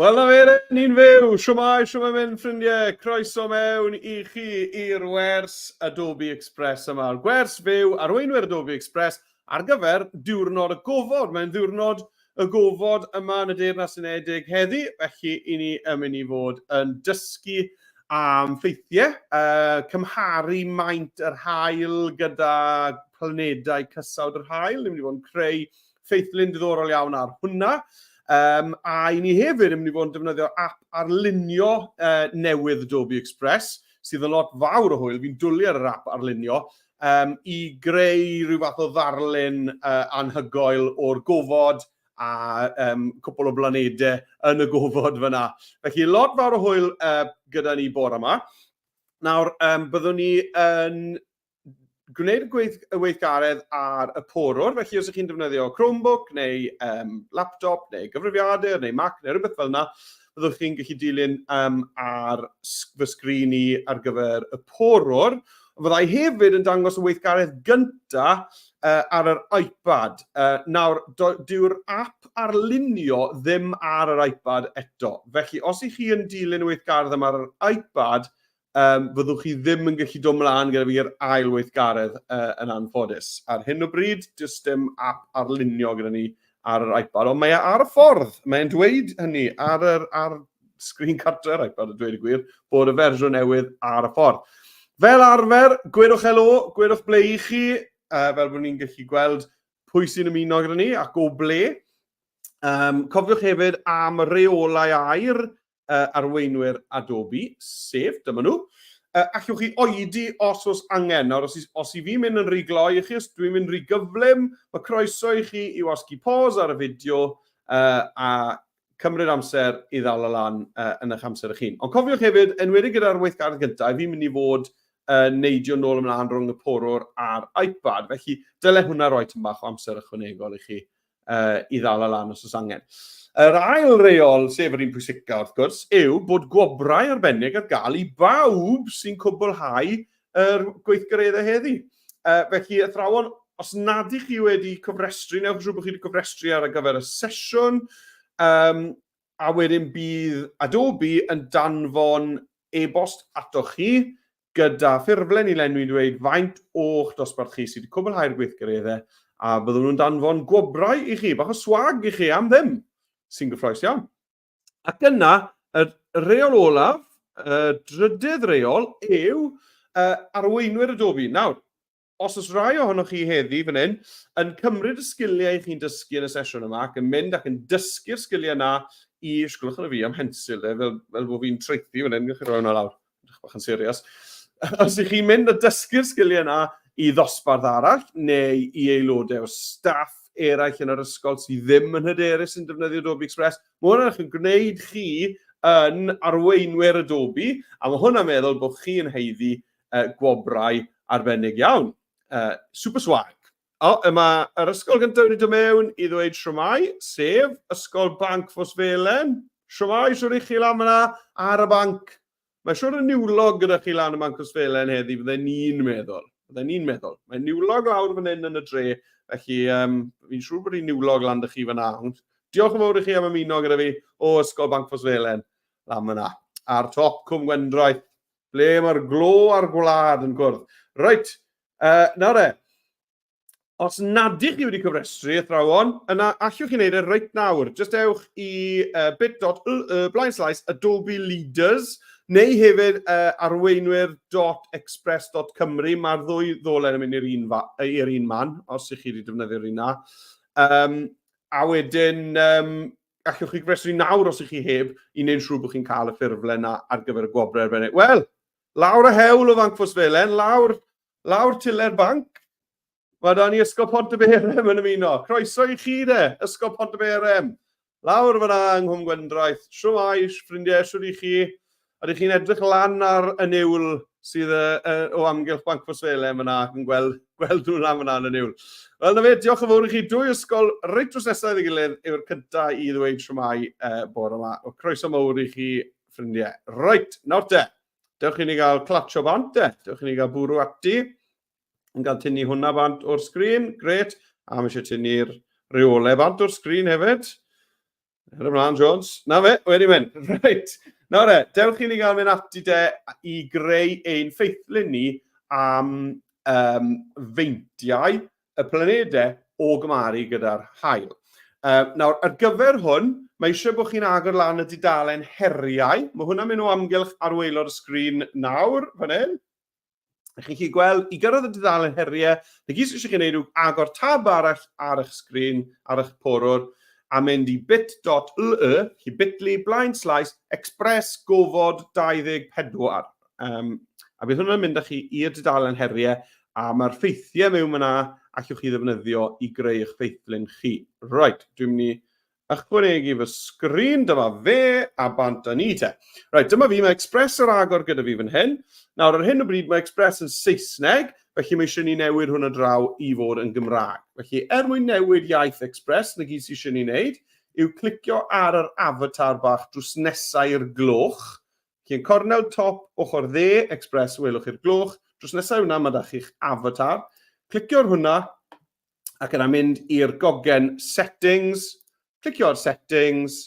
Wel na fe, ni'n fyw! Shwmae, shwmae mynd ffrindiau? Croeso mewn i chi i'r wers Adobe Express yma. Gwers fyw arweinwyr Adobe Express ar gyfer diwrnod y gofod. Mae'n ddiwrnod y gofod yma yn y Deyrnas Unedig heddi, felly i ni yn mynd i fod yn dysgu am ffeithiau, uh, cymharu maint yr haul gyda planedau cysawd yr haul. Ni'n mynd i fod yn creu ffeithlun diddorol iawn ar hwnna. Um, a i ni hefyd yn mynd i fod yn defnyddio app arlunio uh, newydd Adobe Express, sydd yn lot fawr o hwyl, fi'n dwlu ar yr app arlunio, um, i greu rhyw fath o ddarlun uh, anhygoel o'r gofod a um, cwpl o blanedau yn y gofod fyna. Felly lot fawr o hwyl uh, gyda ni bore yma. Nawr, um, byddwn ni yn gwneud y, gweith, y weithgaredd ar y porwr, felly os ydych chi'n defnyddio Chromebook neu um, laptop neu gyfrifiadur neu Mac neu rhywbeth fel yna, byddwch chi'n gallu dilyn um, ar fy sgrin i ar gyfer y porwr. Fyddai hefyd yn dangos y weithgaredd gyntaf uh, ar yr iPad. Uh, nawr, dyw'r app arlunio ddim ar yr iPad eto. Felly, os ych chi yn dilyn y weithgaredd yma ar yr iPad, um, fyddwch chi ddim yn gallu dod mlaen gyda fi i'r ail weithgaredd uh, yn anffodus. Ar hyn o bryd, does dim app arlunio gyda ni ar yr iPad, ond mae e ar y ffordd. Mae'n dweud hynny ar, yr, ar sgrin cartre'r iPad, a dweud y gwir, bod y fersiwn newydd ar y ffordd. Fel arfer, gwedwch helo, gwedwch ble i chi, uh, fel bod ni'n gallu gweld pwy sy'n ymuno gyda ni ac o ble. Um, cofiwch hefyd am reolau air uh, arweinwyr Adobe, sef, dyma nhw, uh, allwch chi oedi os oes angen. Nawr, os, i, os i fi mynd yn rhy gloi i chi, os dwi'n mynd rhy gyflym, mae croeso i chi i wasgu pause ar y fideo uh, a cymryd amser i ddal y lan uh, yn eich amser eich hun. Ond cofiwch hefyd, enwedig gyda'r weithgaredd gyntaf, fi'n mynd i fod yn neidio nôl ymlaen rhwng y porwr a'r iPad, felly dyle hwnna roi tyn bach o amser ychwanegol i chi uh, i ddal y lan os oes angen. Yr ail reol, sef yr un pwysica wrth gwrs, yw bod gwobrau arbennig ar gael i bawb sy'n cwblhau yr gweithgareddau heddi. Uh, felly, athrawon, os nad ych chi wedi cofrestru, newch yn siŵr bod chi wedi cofrestru ar gyfer y sesiwn, um, a wedyn bydd Adobe yn danfon e-bost atoch chi gyda ffurflen i lenwi yn dweud faint o'ch dosbarth chi sydd wedi cwblhau'r gweithgareddau a byddwn nhw'n danfon gwobrau i chi, bach o swag i chi am ddim, sy'n gyffroes iawn. Ac yna, y reol olaf, y drydydd reol, yw uh, arweinwyr Adobe. Nawr, Os oes rai ohonoch chi heddi fan hyn yn cymryd y sgiliau chi'n dysgu yn y sesiwn yma ac yn mynd ac yn dysgu'r sgiliau yna i, sgwlwch yna fi am hensil, e, fel, fel bod fi'n traethu fan hyn, gewch chi roi hwnna lawr, edrych bach yn serious. Os ych chi'n mynd a dysgu'r sgiliau yna i ddosbarth arall neu i aelodau o staff eraill yn yr ysgol sydd ddim yn hyderus yn defnyddio Adobe Express, mae hwnna'n yn gwneud chi yn arweinwyr Adobe, a mae hwnna'n meddwl bod chi'n haeddu uh, gwobrau arbennig iawn. Uh, super swag. O, yma yr ysgol gyntaf wedi dod mewn i ddweud siwmai, sef Ysgol Banc Fosfelen. Siwmai, siwr i chi lan fyna ar y banc. Mae siwr y niwlog gyda chi lan y Banc Fosfelen heddi, fydde ni'n meddwl. Fydde ni'n meddwl. Mae niwlog lawr fan hyn yn y dre, felly um, fi'n siŵr bod hi'n niwlog lan dy chi fyna. Ond diolch yn fawr i chi am ymuno gyda fi o Ysgol Banc Fosfelen lan fyna. Ar top Cwm Gwendraeth. Ble mae'r glo a'r gwlad yn cwrdd? Reit, uh, nawr e, os nad ych chi wedi cyfrestru, athrawon, yna allwch chi wneud e reit nawr. Just ewch i uh, bit.ly blaen slaes Adobe Leaders, neu hefyd uh, arweinwyr.express.cymru. Mae'r ddwy ddolen yn mynd i'r un, i'r un man, os ych chi wedi defnyddio'r un na. Um, a wedyn, um, allwch chi gofrestru nawr os ych chi heb i wneud siŵr bod chi'n cael y ffurflen na ar gyfer y gwobrau arbennig. Wel, lawr y hewl o Fanc Ffosfelen, lawr, lawr tile'r banc. Mae da ni Ysgol Pont y Berem yn ymuno. Croeso i chi de, Ysgol Pont y Berem. Lawr fyna yng Nghwm Gwendraeth. Shwmae, ffrindiau, shwd i chi? Ydych chi'n edrych lan ar y niwl sydd uh, uh, o amgylch Banc Fosfelen fyna ac yn gweld, gweld nhw lan fyna yn y niwl? Wel, na fe, diolch yn fawr i chi. Dwy ysgol reit drws nesaf iddi gilydd yw'r cyntaf i ddweud shwmae uh, bore yma. O, croeso mawr i chi, ffrindiau. Reit, nawr te. Dewch i ni gael clatsio bant te. Dewch i ni gael bwrw ati. Yn cael tynnu hwnna bant o'r sgrin. Gret. A mae eisiau tynnu'r reolau bant o'r sgrin hefyd. Yr ymlaen, Jones. Na fe, wedi mynd. Reit. Nawr e, dewch i ni gael mynd ati de i greu ein ffeithlun ni am feintiau y planedau o gymharu gyda'r haul. Nawr, ar gyfer hwn, mae eisiau bod chi'n agor lan y dudalen heriau. Mae hwnna'n mynd o amgylch ar waelod y sgrin nawr, fan hyn. Chi'n gallu gweld, i gyrraedd y dudalen heriau, na gyd sydd eisiau chi wneud yw agor tab arall ar eich sgrin, ar eich porwr, a mynd i bit.ly, chi bit.ly, blaen slaes, express gofod 24. A bydd hwnna'n mynd â chi i'r dudalen heriau, a mae'r ffeithiau mewn fyna allwch chi ddefnyddio i greu eich ffeithlun chi. Right, dwi'n mynd i ychwanegu fy sgrin, dyma fe, a bant â ni te. Right, dyma fi, mae Express ar agor gyda fi fan hyn. Nawr, ar hyn o bryd mae Express yn Saesneg, felly mae eisiau ni newid hwnna draw i fod yn Gymraeg. Felly, er mwyn newid iaith Express, na gyd sydd eisiau ni wneud, yw clicio ar yr avatar bach drws nesau i'r gloch. Felly, yn cornel top ochr dde Express, welwch chi'r gloch. Drws nesau hwnna, mae da chi'ch avatar. Clicio ar hwnna, ac yna mynd i'r gogen settings, clicio ar settings,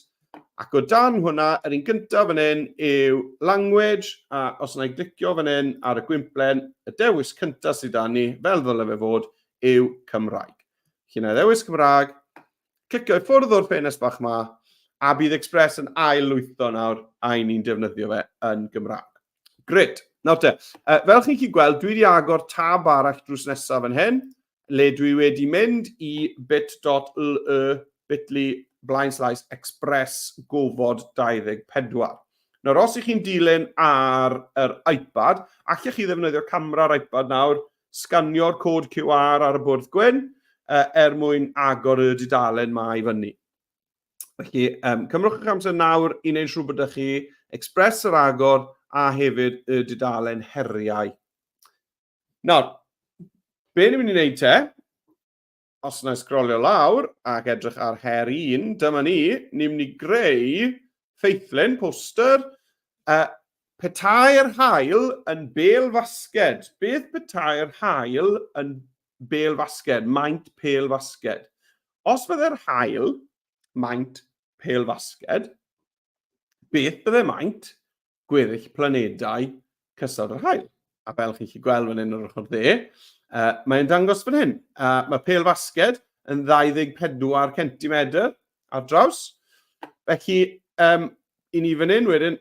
ac o dan hwnna, yr un gyntaf fan hyn yw language, a os yna i glicio fan hyn ar y gwymplen, y dewis cyntaf sydd dan ni, fel ddyle fe fod, yw Cymraeg. Felly na i ddewis Cymraeg, clicio i ffwrdd o'r ffenest bach ma, a bydd Express yn ail lwytho nawr, a i ni'n defnyddio fe yn Gymraeg. Gret. Nawr te, fel chi'n gallu gweld, dwi wedi agor tab arall drws nesaf fan hyn, le dwi wedi mynd i bit.ly bit.ly blaen slaes express gofod 24. Nawr, os ych chi'n dilyn ar yr iPad, allech chi ddefnyddio camera'r iPad nawr, sganio'r cod QR ar y bwrdd gwyn, er mwyn agor y dudalen ma i fyny. Felly, cymrwch eich amser nawr i wneud siŵr bod ydych chi Express yr agor a hefyd y dudalen heriau. Nawr, be ni'n mynd i wneud te? Os yna sgrolio lawr ac edrych ar her un, dyma ni, ni'n mynd i greu ffeithlun, poster, petai'r haul yn bêl fasged. Beth petai'r haul yn bêl fasged, maint pêl fasged? Os fydde'r haul maint pêl fasged, beth bydde maint gweddill planedau cysawd yr haul? A fel chi'n gallu gweld fan hyn ar ochr dde, mae'n dangos fan hyn. Mae pêl fasged yn 24 centimetr ar draws. Felly, i ni fan hyn wedyn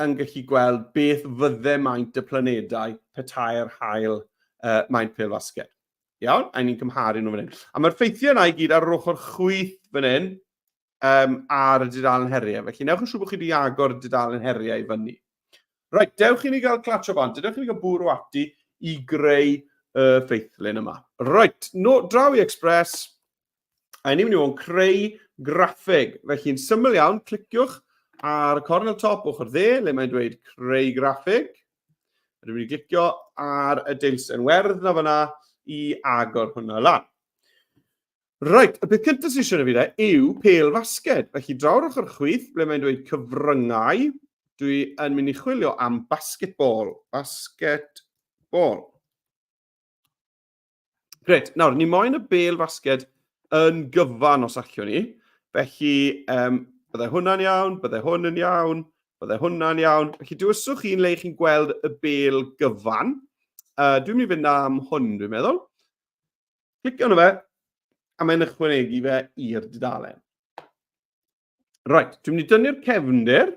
yn gallu gweld beth fydde maint y planedau petai'r haul maint pêl fasged. Iawn, a ni'n cymharu nhw fan hyn. A mae'r ffeithiau yna i gyd ar yr ochr chwith fan hyn ar y dudalen heriau. Felly, newch yn siŵr bod chi wedi agor y dudalen heriau i fyny. Reit, dewch i ni gael clatsio bant. Dewch i ni gael bwrw ati i greu y ffeithlun yma. Reit, no, draw i Express. A ni'n mynd i fod yn creu graffig. Felly, yn syml iawn, cliciwch ar y cornel top ochr dde, le mae'n dweud creu graffig. Rydw i'n glicio ar y deilsen werdd na fyna i agor hwnna lan. Reit, y peth cyntaf sy'n eisiau fi de yw pêl fasged. Felly draw'r ochr chwith, ble mae'n dweud cyfryngau, dwi yn mynd i chwilio am basketball. Basketball. Gret, nawr, ni moyn y bêl fasged yn gyfan os allwn ni. Felly, byddai hwnna'n iawn, byddai hwn yn iawn, byddai hwnna'n iawn. Felly, dewiswch un le chi'n gweld y bêl gyfan. Dwi'n mynd i fynd am hwn, dwi'n meddwl. Clicio arno fe, a mae'n ychwanegu fe i'r dudalen. Right, dwi'n mynd i dynnu'r cefndir.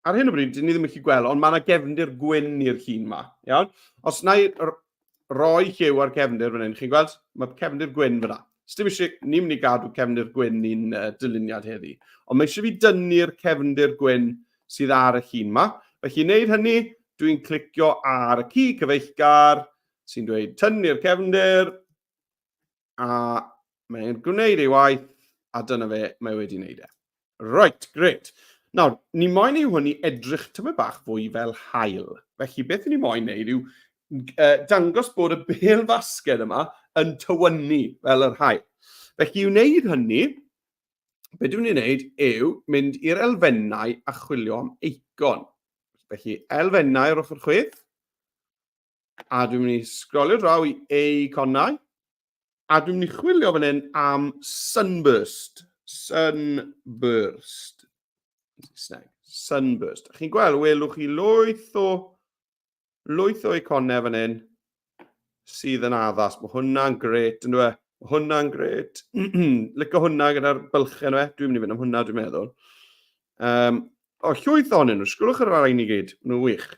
Ar hyn o bryd, dyn ni ddim yn gallu gweld, ond mae yna gefndir gwyn i'r llun yma. Iawn? Os na i roi lliw ar cefndir fan hyn, chi'n gweld, mae cefndir gwyn fyna. Sdim eisiau, ni'n mynd i gadw cefndir gwyn i'n dyluniad heddi. Ond mae eisiau fi dynnu'r cefndir gwyn sydd ar y llun yma. Felly i wneud hynny, dwi'n clicio ar y ci cyfeillgar sy'n dweud tynnu'r cefndir, a mae'n gwneud ei waith, a dyna fe, mae wedi wneud e. Right, great. Nawr, ni moyn i hwn i edrych tymed bach fwy fel haul. Felly, beth ni moyn wneud yw dangos bod y bêl fasged yma yn tywynnu fel yr haul. Felly, i wneud hynny, be dwi'n ei wneud yw mynd i'r elfennau a chwilio am eicon. Felly, elfennau ar ochr chwith, A dwi'n mynd i sgrolio draw i eiconau. A dwi'n mynd i chwilio fan hyn am sunburst. Sunburst. Saesneg. Sunburst. Chi'n gweld, welwch chi lwyth o lwyth o iconau fan hyn sydd yn addas. Mae hwnna'n gret, yn dweud? Mae hwnna'n gret. Licio hwnna gyda'r bylchau yna. Dwi'n mynd i fynd am hwnna, dwi'n meddwl. Um, o, llwyth ohonyn nhw. Sgwlwch ar y rhain i gyd. Nhw'n wych.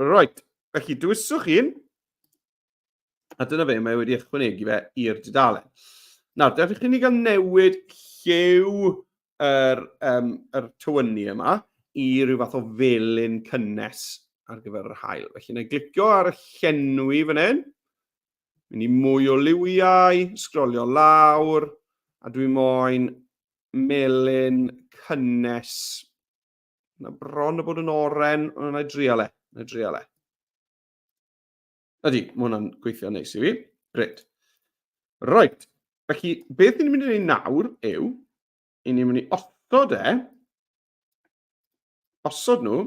Right. Felly, dewiswch un. A dyna fe, mae wedi ychwanegu fe i'r dudalen. Nawr, dewch i ni gael newid lliw yr, um, yr tywynnu yma i ryw fath o felyn cynnes ar gyfer yr hael. Felly, na i glicio ar y llenwi fan hyn. Mynd i mwy o liwiau, sgrolio lawr, a dwi moyn melyn cynnes. Na bron o bod yn oren, ond na i drial e. Na i drial e. Ydy, mae hwnna'n gweithio neis i fi. Gret. Right. Felly, beth ni'n mynd i wneud nawr yw, i ni'n mynd i osod e, osod nhw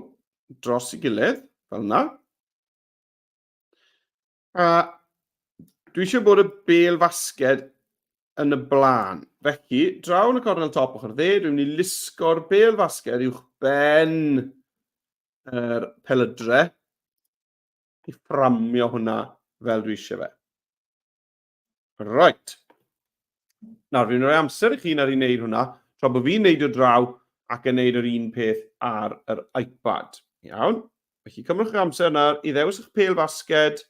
dros i gilydd, fel yna. A dwi eisiau bod y bel fasged yn y blaen. Felly, draw yn y cornel top ochr dde, dwi'n mynd i lusgo'r bel fasged uwch ben yr pelydre i fframio hwnna fel dwi eisiau fe. Right. Nawr, fi'n rhoi amser i chi nawr i wneud hwnna, tra bod fi'n neud o draw ac yn neud yr un peth ar yr iPad. Iawn. Felly, cymrwch eich amser nawr i ddewis eich pêl fasged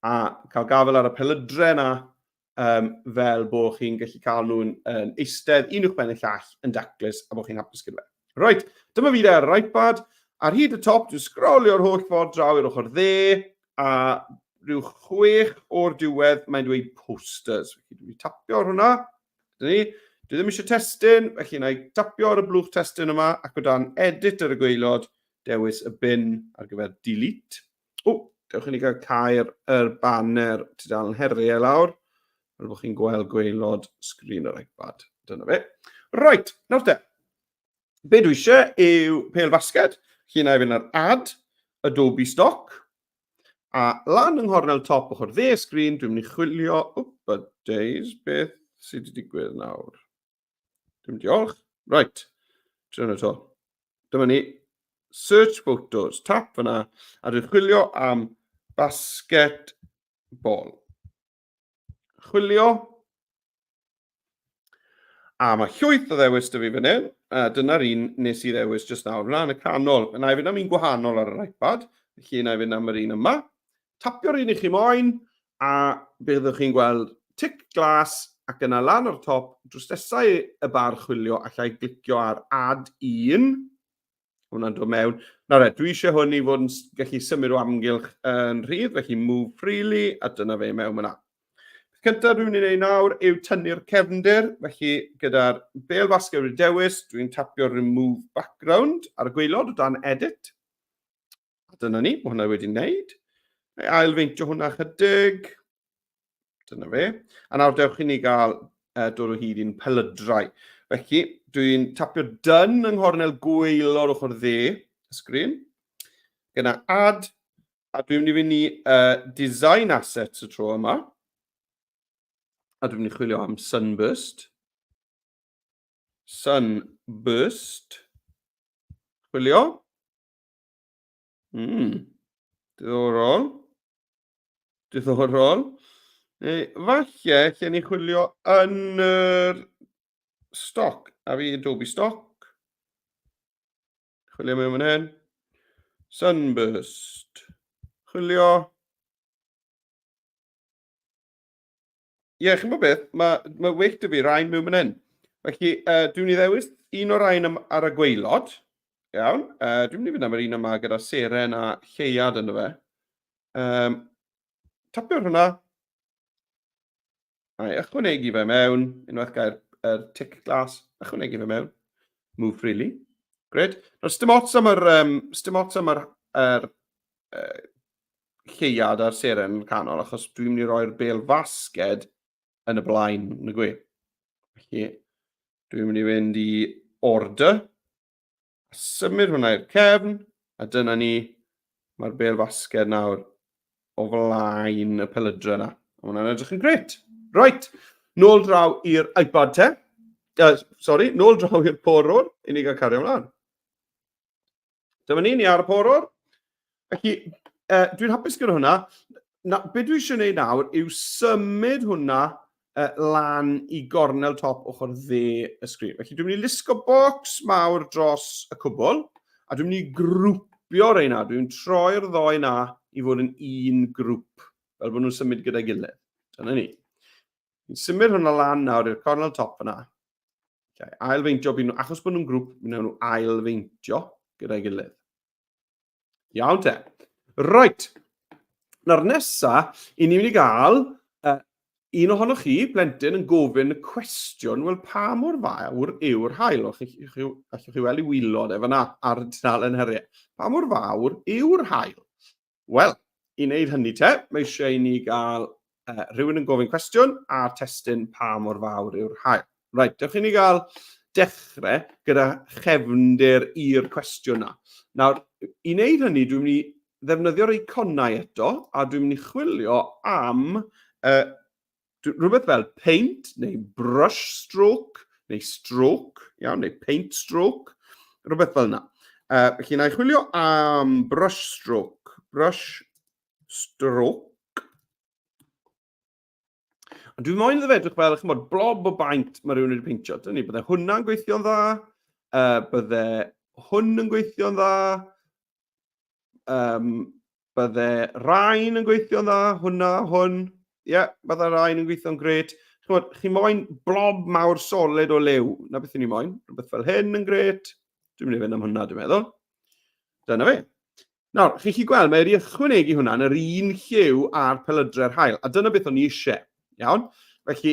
a cael gafael ar y pelydre yna um, fel bod chi'n gallu cael nhw'n yn eistedd un uwch ben y llall yn daclus a bod chi'n hapus gyda fe. Reit, dyma fi ar yr iPad. Ar hyd y top, dwi'n sgrolio'r holl ffordd draw i'r ochr dde, a rhyw chwech o'r diwedd, mae'n dweud posters. Felly dwi'n tapio ar hwnna. Dyna ni. Dwi ddim eisiau testun, felly na i tapio ar y blwch testun yma, ac o dan edit ar y gwaelod, dewis y bin ar gyfer delete. O, dewch i ni gael cael yr banner tudalen heriau lawr, fel bod chi'n gweld gwaelod sgrin yr iPad. Dyna fe. Right, nawr te. Be dwi eisiau yw pêl fasged. Felly na i fynd ar Add, Adobe Stock. A lan yng nghornel top ochr dde y sgrin, dwi'n mynd i chwilio... Wp, a days, beth sydd wedi digwydd nawr? Dwi'n diolch. Right, trio to. Dyma ni. Search photos, tap fyna, a dwi'n chwilio am basketball. Chwilio, A mae llwyth o ddewis 'da fi fan hyn. Dyna'r un nes i ddewis jyst nawr. Fyna yn y canol. Na i fynd am un gwahanol ar yr iPad. Felly na i fynd am yr un yma. Tapio'r un i chi moyn, a byddwch chi'n gweld tic glas ac yna lan o'r top, drws nesau y bar chwilio, allai glicio ar add un. Hwna'n dod mewn. Nawr e, dwi eisiau hwn i fod yn gallu symud o amgylch yn rhydd, felly move freely, a dyna fe mewn yna. Peth cyntaf dwi'n mynd i wneud nawr yw tynnu'r cefndir, felly gyda'r bel basged wedi dewis, dwi'n tapio remove background ar y gwaelod o dan edit. A dyna ni, mae hwnna wedi wneud. Ailfeintio hwnna chydig. Dyna fe. A nawr dewch i ni gael dod o hyd i'n pelydrau. Felly, dwi'n tapio done yng nghornel gwaelod ochr dde y sgrin. Gyda add, a dwi'n mynd i fynd i design assets y tro yma. A dwi'n mynd i chwilio am sunburst. Sunburst. Chwilio. Diddorol. Diddorol. Neu falle lle ni chwilio yn yr stoc. A fi Adobe Stock. Chwilio mewn fan hyn. Sunburst. Chwilio. Ie, yeah, chi'n bod beth, mae, mae well dy fi rhain mewn fan hyn. Felly, dwi'n mynd i ddewis un o'r rhain ar y gwaelod. Iawn, dwi'n mynd i fynd am yr un yma gyda seren a lleuad ynddo fe. Tapio'r hwnna. A ychwanegu fe mewn, unwaith gael yr tic glas, ychwanegu fe mewn. Move freely. Great. Nawr, sdim ots am yr, sdim ots am yr, yr lleuad a'r seren yn y canol, achos dwi'n mynd i roi'r bêl fasged yn y blaen, yn y gwe. Felly, dwi'n mynd i fynd i order, a symud hwnna i'r cefn, a dyna ni, mae'r bêl fasged nawr o flaen y pelydre yna. Mae hwnna'n edrych yn gret. Right, nôl draw i'r iPad te. Sorry, nôl draw i'r porwr, i ni gael cario ymlaen. Dyma ni, ni ar y porwr. Felly, dwi'n hapus gyda hwnna. Na, be dwi eisiau gwneud nawr yw symud hwnna lan i gornel top ochr dde y sgrin. Felly dwi'n mynd i lusgo bocs mawr dros y cwbl, a dwi'n mynd i grwpio reina. Dwi'n troi'r ddoi na i fod yn un grŵp, fel bod nhw'n symud gyda'i gilydd. Dyna ni. Dwi'n symud hwnna lan nawr i'r cornel top yna. Okay, ailfeintio, achos bod nhw'n grŵp, mi wnawn nhw ailfeintio gyda'i gilydd. Iawn te. Right. Nawr nesa, i ni'n mynd i gael un ohonoch chi, plentyn, yn gofyn y cwestiwn, wel, pa mor fawr yw'r haul? Allwch chi, chi, allwch chi weld i wylod e fyna ar y tudalen heriau. Pa mor fawr yw'r haul? Wel, i wneud hynny te, mae eisiau i ni gael rhywun yn gofyn cwestiwn a'r testun pa mor fawr yw'r haul. Reit, dewch i ni gael dechrau gyda chefndir i'r cwestiwn na. Nawr, i wneud hynny, dwi'n mynd i ddefnyddio'r eiconau eto, a dwi'n mynd i chwilio am rhywbeth fel paint neu brush stroke neu stroke, iawn, neu paint stroke, rhywbeth fel yna. Felly, na i chwilio am brush stroke, brush stroke. Ond dwi'n moyn iddo fe edrych fel, chymod, blob o baint mae rhywun wedi peintio. Dyna ni, bydde hwnna'n gweithio'n dda, bydde hwn yn gweithio'n dda, bydde rhain yn gweithio'n dda, hwnna, hwn. Ie, yeah, bydde rhain yn gweithio'n gret. Chymod, chi moyn blob mawr solid o liw. Na beth ni moyn. Rhywbeth fel hyn yn gret. Dwi'n mynd i fynd am hwnna, dwi'n meddwl. Dyna fe. Nawr, chi'n gallu gweld, mae wedi ychwanegu hwnna yn yr un lliw â'r pelydre'r haul, a dyna beth o'n i eisiau. Iawn? Felly,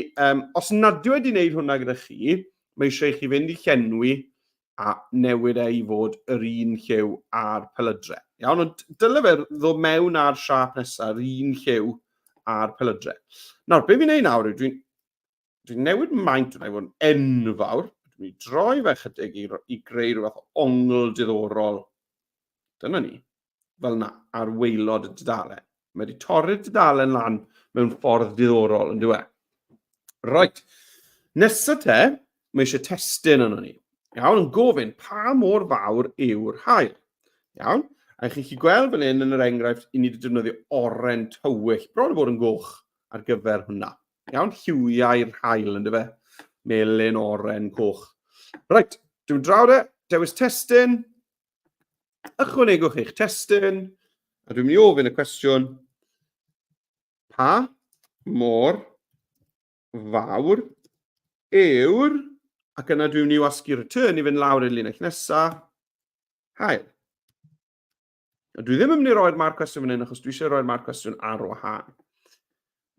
os nad yw wedi wneud hwnna gyda chi, mae eisiau i chi fynd i llenwi a newid e i fod yr un lliw â'r pelydre. Iawn, ond dyle fe ddod mewn ar siâp nesaf, yr un lliw â'r pelydre. Nawr, be fi'n neud nawr yw, dwi'n dwi newid maint hwnna i fod yn enfawr. Dwi'n mynd i droi fe chydig i greu rhywbeth ongl diddorol. Dyna ni. Fel yna, ar waelod y dudalen. Mae wedi torri'r dudalen lan mewn ffordd diddorol, yn dyw e? Right. Nesa te, mae eisiau testun yno ni. Iawn, yn gofyn pa mor fawr yw'r haul. Iawn, a chi'n gallu gweld fan hyn yn yr enghraifft, i ni wedi defnyddio oren tywyll, bron o fod yn goch ar gyfer hwnna. Iawn, lliwiau'r haul, yn dyfe? Melyn, oren, coch. Reit, dwi'n draw de, dewis testun, ychwanegwch eich testun, a dwi'n mynd i ofyn y cwestiwn, pa mor fawr yw'r, ac yna dwi'n mynd i wasgu return i fynd lawr i'r linell nesaf, haul. A dwi ddim yn mynd i roi'r marc cwestiwn fan hyn achos dwi eisiau roi'r marc cwestiwn ar wahân.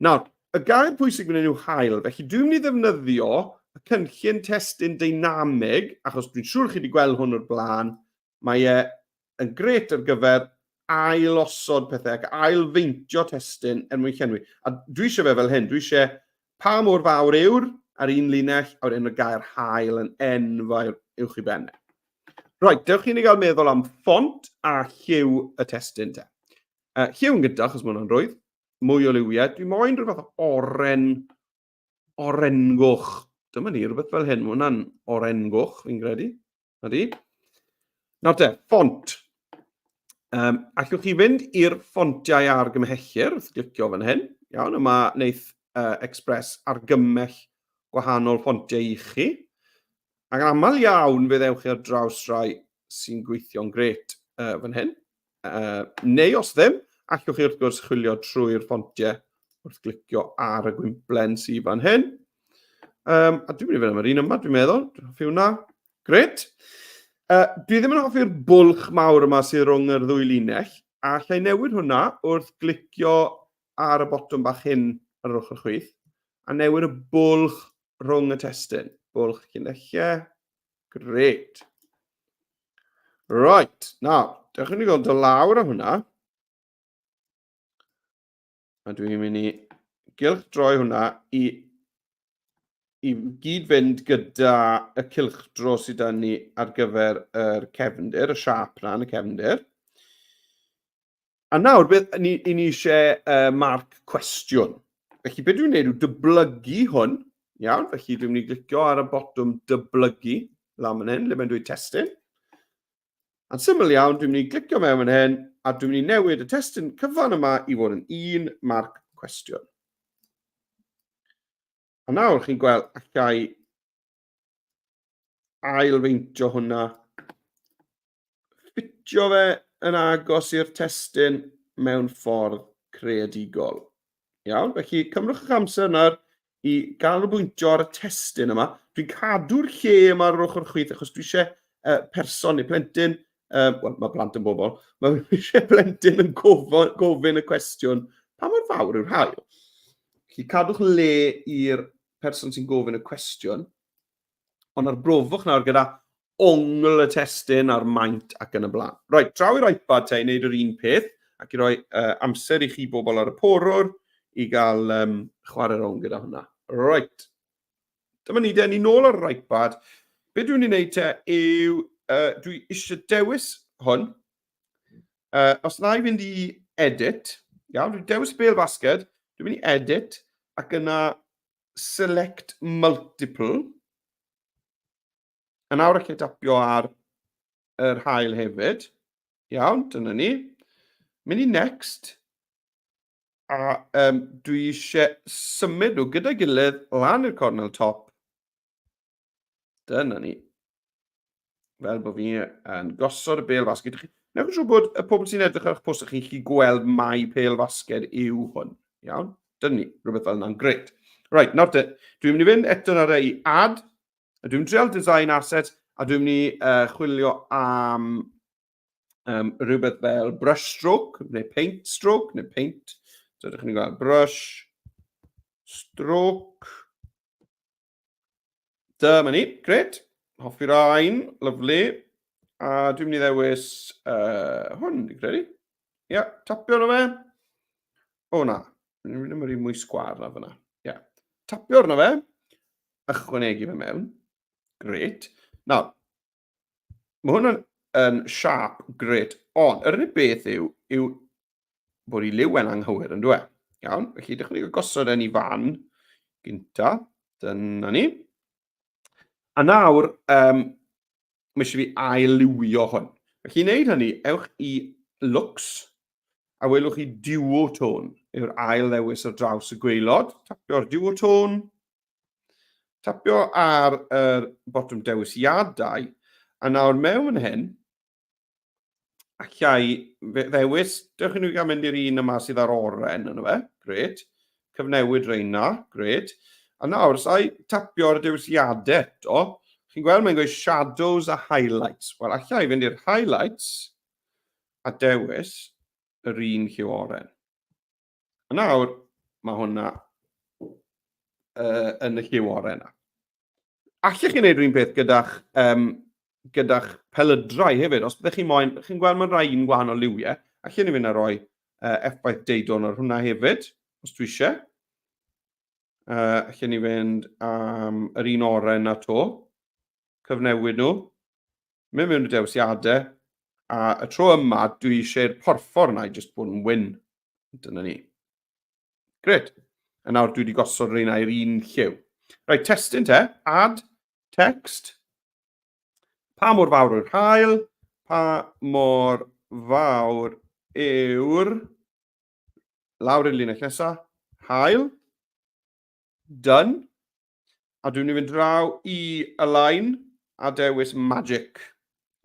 Nawr, y gair pwysig fan hyn yw hael, felly dwi'n mynd i ddefnyddio y cynllun testun deinamig, achos dwi'n siŵr chi wedi gweld hwn o'r blaen, mae e yn gret ar gyfer ail osod pethau ac ail feintio testun er mwyn llenwi. A dwi eisiau fe fel hyn, dwi eisiau pa mor fawr yw'r ar un linell, a wedyn y gair hael yn enfawr uwch i ben. Reit, dewch i ni gael meddwl am ffont a lliw y testun te. Lliw yn gyntaf, achos mae hwnna'n rwydd. Mwy o liwiau. Dwi moyn rhywbeth oren, orengoch. Dyma ni, rhywbeth fel hyn. Mae hwnna'n orengoch, fi'n credu. Na di. Nawr te, ffont. Allwch chi fynd i'r ffontiau argymhellir wrth glicio fan hyn. Iawn, yma wneith Express argymell gwahanol ffontiau i chi. Ac yn aml iawn fe ddewch chi ar draws rai sy'n gweithio'n grêt fan hyn. Neu os ddim, allwch chi wrth gwrs chwilio trwy'r ffontiau wrth glicio ar y gwymplen sydd fan hyn. A dwi'n mynd i fynd am yr un yma, dwi'n meddwl. Dwi'n hoffi hwnna. Grêt. Dwi ddim yn hoffi'r bwlch mawr yma sydd rhwng yr ddwy linell. A allai newid hwnna wrth glicio ar y botwm bach hyn ar yr ochr chwith a newid y bwlch rhwng y testun. Bwlch llinellau. Great. Right, nawr, dewch i ni gael dod lawr â hwnna. A dwi'n mynd i gylch droi hwnna i gyd-fynd gyda y cylchdro sydd da ni ar gyfer yr cefndir, y siâp na yn y cefndir. A nawr, beth ni, i ni eisiau marc cwestiwn. Felly, beth dwi'n gwneud yw dyblygu hwn, Iawn, felly dwi'n mynd i glicio ar y botwm dyblygu lan fan hyn, le mae'n dweud testun. A'n syml iawn, dwi'n mynd i glicio mewn fan hyn, a dwi'n mynd i newid y testun cyfan yma i fod yn un marc cwestiwn. A nawr chi'n gweld allai ailfeintio hwnna, ffitio fe yn agos i'r testun mewn ffordd creadigol. Iawn, felly cymrwch eich amser nawr i ganolbwyntio ar y testun yma. Dwi'n cadw'r lle yma ar yr ochr chwith achos dwi eisiau person neu plentyn, wel, mae plant yn bobl, mae eisiau plentyn yn gofyn, gofyn y cwestiwn, pa mor fawr yw'r haul? Felly cadwch le i'r person sy'n gofyn y cwestiwn, ond arbrofwch nawr gyda ongl y testun a'r maint ac yn y blaen. Reit, draw i'r iPad te i wneud yr un peth ac i roi amser i chi bobl ar y porwr i gael chwarae rownd gyda hwnna. Reit, dyma ni de, ni nôl ar yr iPad. Be dwi'n ei wneud te yw, dwi eisiau dewis hwn. Os na i fynd i edit, iawn, dwi'n dewis bêl basged, dwi'n mynd i edit, ac yna select multiple. A nawr allai dapio ar yr hael hefyd. Iawn, dyna ni. Mynd i next. A dwi eisiau symud nhw gyda'i gilydd lan i'r cornel top. Dyna ni. Fel bod fi yn gosod y bêl fasged. Newch yn siŵr bod y pobl sy'n edrych ar eich post chi'n gallu gweld mai pêl fasged yw hwn. Iawn? Dyna ni. Rhywbeth fel yna'n gret. Right, nawr te, dwi'n mynd i fynd eto nawr i add. Dwi'n trial design asset a dwi'n mynd i chwilio am rhywbeth fel brush stroke neu paint stroke neu paint. So ydych chi'n gweld brush stroke. Dyma ni, gret. Hoffi'r ain, lyflu. A dwi'n mynd i ddewis hwn, dwi'n credu. Ia, yeah, tapio arno fe. O na, dwi'n mynd i'r mwy sgwar na fyna. Ia, yeah. Tapio arno fe. Ychwanegu fe mewn. Gret. Nawr, mae hwn yn, yn siap gret, ond yr unig beth yw, yw bod i liw yn anghywir yn dweud. Iawn, felly dechrau ni gosod e'n i fan gynta. Dyna ni. A nawr, mae eisiau fi ail-liwio hwn. Felly i wneud hynny, ewch i Looks, a welwch chi Duotone yw'r ail ddewis ar draws y gwaelod. Tapio'r Duotone, tapio ar yr botwm dewisiadau, a nawr mewn fan hyn, allai ddewis, dewch i ni gael mynd i'r un yma sydd ar oren yna fe, gret. Cyfnewid reina, gret. A nawr, os ai tapio ar y dewisiadau eto, chi'n gweld mae'n gweud shadows a highlights. Wel, allai fynd i'r highlights a dewis yr un lliw oren. A nawr, mae hwnna yn y lliw oren yna. Allech chi wneud rhywun peth gyda'ch, gyda'ch pelydrau hefyd. Os byddech chi moyn, chi'n gweld mae'n rhai un gwahanol liwiau, allen ni fynd a roi effaith deudwn ar hwnna hefyd, os dwi eisiau. Allen ni fynd am yr un oren na to, cyfnewid nhw, mynd mewn i dewisiadau, a y tro yma dwi eisiau'r porffor yna i jyst bod yn wyn. Dyna ni. Gret. A nawr dwi wedi gosod rheina i'r un lliw. Rhaid, testun te. Add text. Pa mor fawr yw'r hael? Pa mor fawr yw'r... Lawr i'r linell nesaf. Hael. Done. A dwi'n mynd i fynd draw i Align a dewis Magic.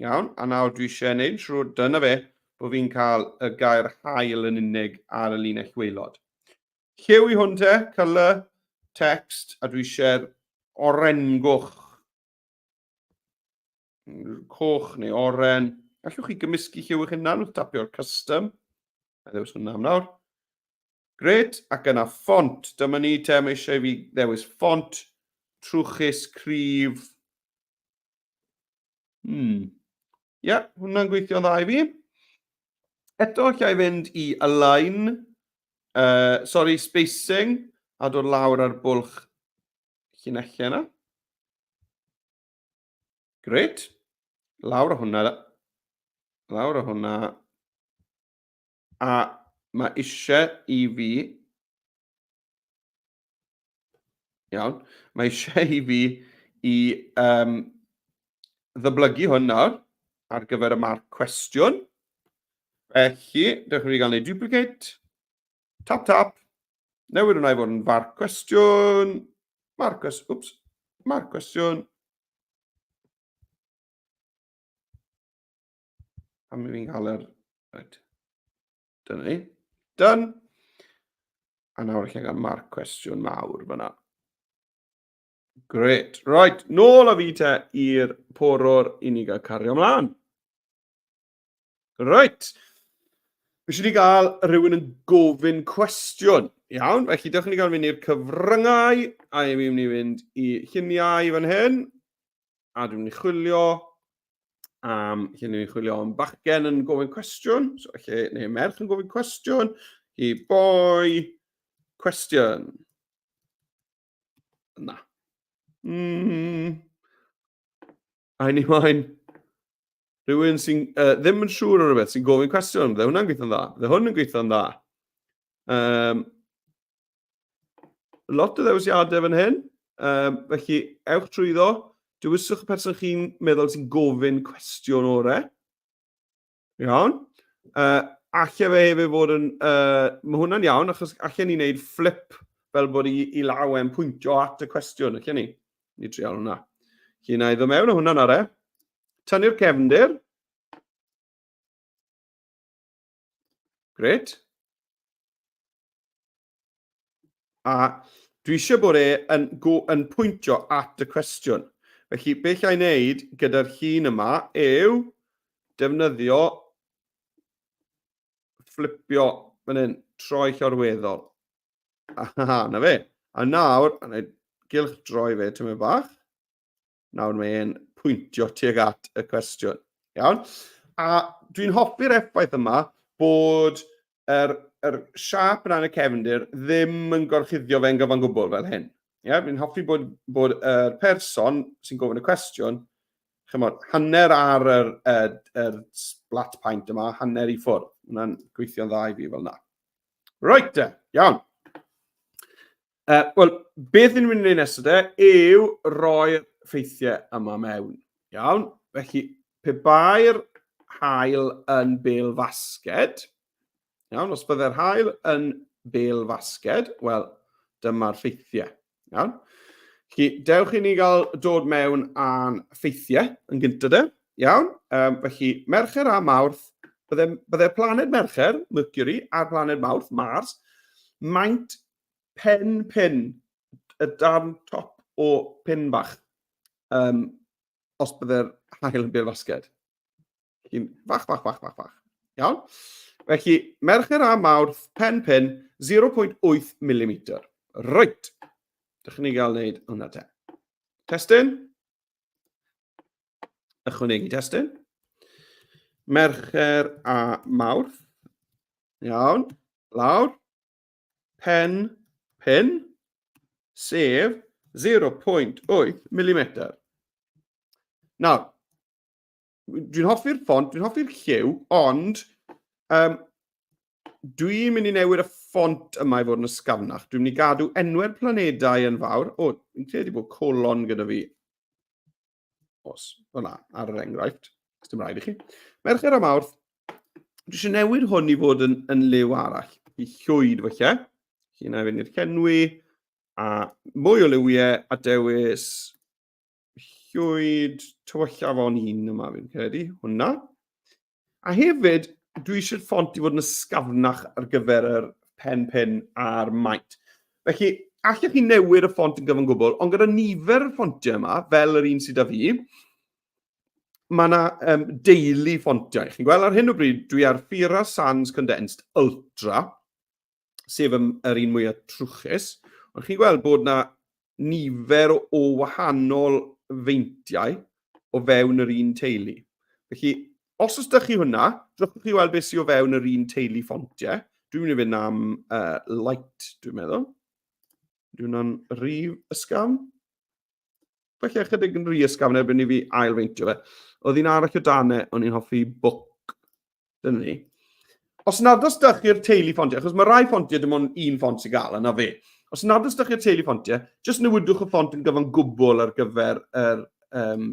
Iawn, a nawr dwi eisiau gwneud yn siŵr, dyna fe, bod fi'n cael y gair hael yn unig ar y linell waelod. Lliw i hwn te, colour, text, a dwi eisiau'r orengoch. Coch neu oren. Allwch chi gymysgu lliw eich hunan wrth tapio'r custom. A ddewis hwnna am nawr. Grêt, ac yna ffont. Dyma ni te, mae eisiau i fi ddewis ffont trwchus, cryf. Ie, yeah, hwnna'n gweithio'n dda i fi. Eto, allai fynd i align, sorry, spacing, a dod lawr ar bwlch llinellau yna. Grêt. Lawr o hwnna. Lawr o hwnna. A mae eisiau i fi... Iawn. Mae eisiau i fi i um, ddyblygu hwn nawr ar gyfer y marc cwestiwn. Felly, dewch i fi gael gwneud duplicate. Tap, tap. Newid hwnna i fod yn farc cwestiwn. Marc cwestiwn. Wps. Marc cwestiwn. A mi fi'n cael yr... Right. Dyna ni. Done. A nawr allai gael marc cwestiwn mawr fyna. Great. Right, nôl â fi te i'r porwr i ni gael cario ymlaen. Right. Fi eisiau ni gael rhywun yn gofyn cwestiwn. Iawn, felly dewch i ni gael mynd i'r cyfryngau, a i mi mynd i fynd i lluniau fan hyn, a dwi'n mynd i chwilio am, lle ni'n chwilio am bachgen yn gofyn cwestiwn, so lle, neu merch yn gofyn cwestiwn, i boi, cwestiwn. Na. A ni moyn rhywun sy'n uh, ddim yn siŵr o rhywbeth sy'n gofyn cwestiwn. Bydde hwnna'n gweithio'n dda. Bydde hwn yn gweithio'n dda. Um, lot o ddewisiadau fan hyn. Um, felly, ewch trwyddo. Dewiswch y person chi'n meddwl sy'n gofyn cwestiwn orau. Iawn. Uh, alle fe hefyd fod yn... Uh, mae hwnna'n iawn, achos allan ni wneud flip fel bod i, i law e'n pwyntio at y cwestiwn, allan ni? Ni trial hwnna. Felly, na i ddod mewn o hwnna nawr e. Tynnu'r cefndir. Gret. A dwi eisiau bod e yn, go, yn pwyntio at y cwestiwn. Felly, beth allai wneud gyda'r llun yma yw defnyddio fflipio fan hyn, troi llorweddol. Aha, na fe. A nawr, a wneud gylch droi fe tymed bach. Nawr mae'n pwyntio tuag at y cwestiwn. Iawn? A dwi'n hoffi'r effaith yma bod yr, yr siâp yna yn y cefndir ddim yn gorchuddio fe'n gyfan gwbl fel hyn. Ie, fi'n hoffi bod, bod yr person sy'n gofyn y cwestiwn, chymod, hanner ar yr, yr, yr splat paint yma, hanner i ffwrdd. Hwna'n gweithio'n dda i fi fel yna. Right te, iawn. Uh, Wel, beth ni'n mynd i wneud nesaf de yw roi'r ffeithiau yma mewn. Iawn, felly pe bai'r hael yn bel fasged, iawn, os byddai'r hael yn bel fasged, wel, dyma'r ffeithiau. Iawn. Felly, dewch i ni gael dod mewn â'n ffeithiau yn gyntaf de. Iawn, um, felly Mercher a Mawrth, bydde, bydde planed Mercher, Mercury, a'r planed Mawrth, Mars, maint pen pin, y darn top o pin bach, um, os bydde'r hael yn bêl fasged. Un fach, fach, fach, fach, fach. Iawn? Felly, Mercher a Mawrth, pen pin, 0.8 mm. Reit. Dych ni gael wneud hwnna te. Testyn. Ychwanegu testyn. Mercher a Mawrth. Iawn. Lawr. pen pin, sef 0.8 mm. Nawr, dwi'n hoffi'r ffont, dwi'n hoffi'r lliw, ond um, dwi'n mynd i newid y ffont yma i fod yn ysgafnach. Dwi'n mynd i gadw enwau'r planedau yn fawr. O, fi'n credu bod colon gyda fi. Os, fel na, ar yr enghraifft. Os dim rhaid i chi. Mercher a Mawrth, dwi eisiau newid hwn i fod yn, yn liw arall. I llwyd falle. Felly na i fynd i'r llenwi. A mwy o liwiau a dewis llwyd tywyllaf o'n un yma fi'n credu. Hwna. A hefyd, dwi eisiau'r ffont i fod yn ysgafnach ar gyfer yr pen pin a'r maint. Felly, allech chi newid y ffont yn gyfan gwbl, ond gyda nifer y ffontiau yma, fel yr un sydd â fi, mae yna um, deulu ffontiau. Chi'n gweld ar hyn o bryd, dwi ar Fira Sans Condensed Ultra, sef yr un mwyaf trwchus, ond chi'n gweld bod yna nifer o wahanol feintiau o fewn yr un teulu. Felly, os oes ydych chi hwnna, drychwch chi weld beth sydd o fewn yr un teulu ffontiau. Dwi'n mynd i fynd am uh, light, dwi'n meddwl. Dwi'n hwnna'n rhy ysgafn. Felly ychydig yn rhy ysgafn erbyn i fi ailfeintio fe. Oedd un arall o dan e, o'n i'n hoffi book. Dyna ni. Os nad oes dych chi'r teulu ffontiau, achos mae rai ffontiau dim ond un ffont sy'n gael, yna fe. Os nad oes 'da chi'r teulu ffontiau, jyst newidwch y ffont yn gyfan gwbl ar gyfer yr, um,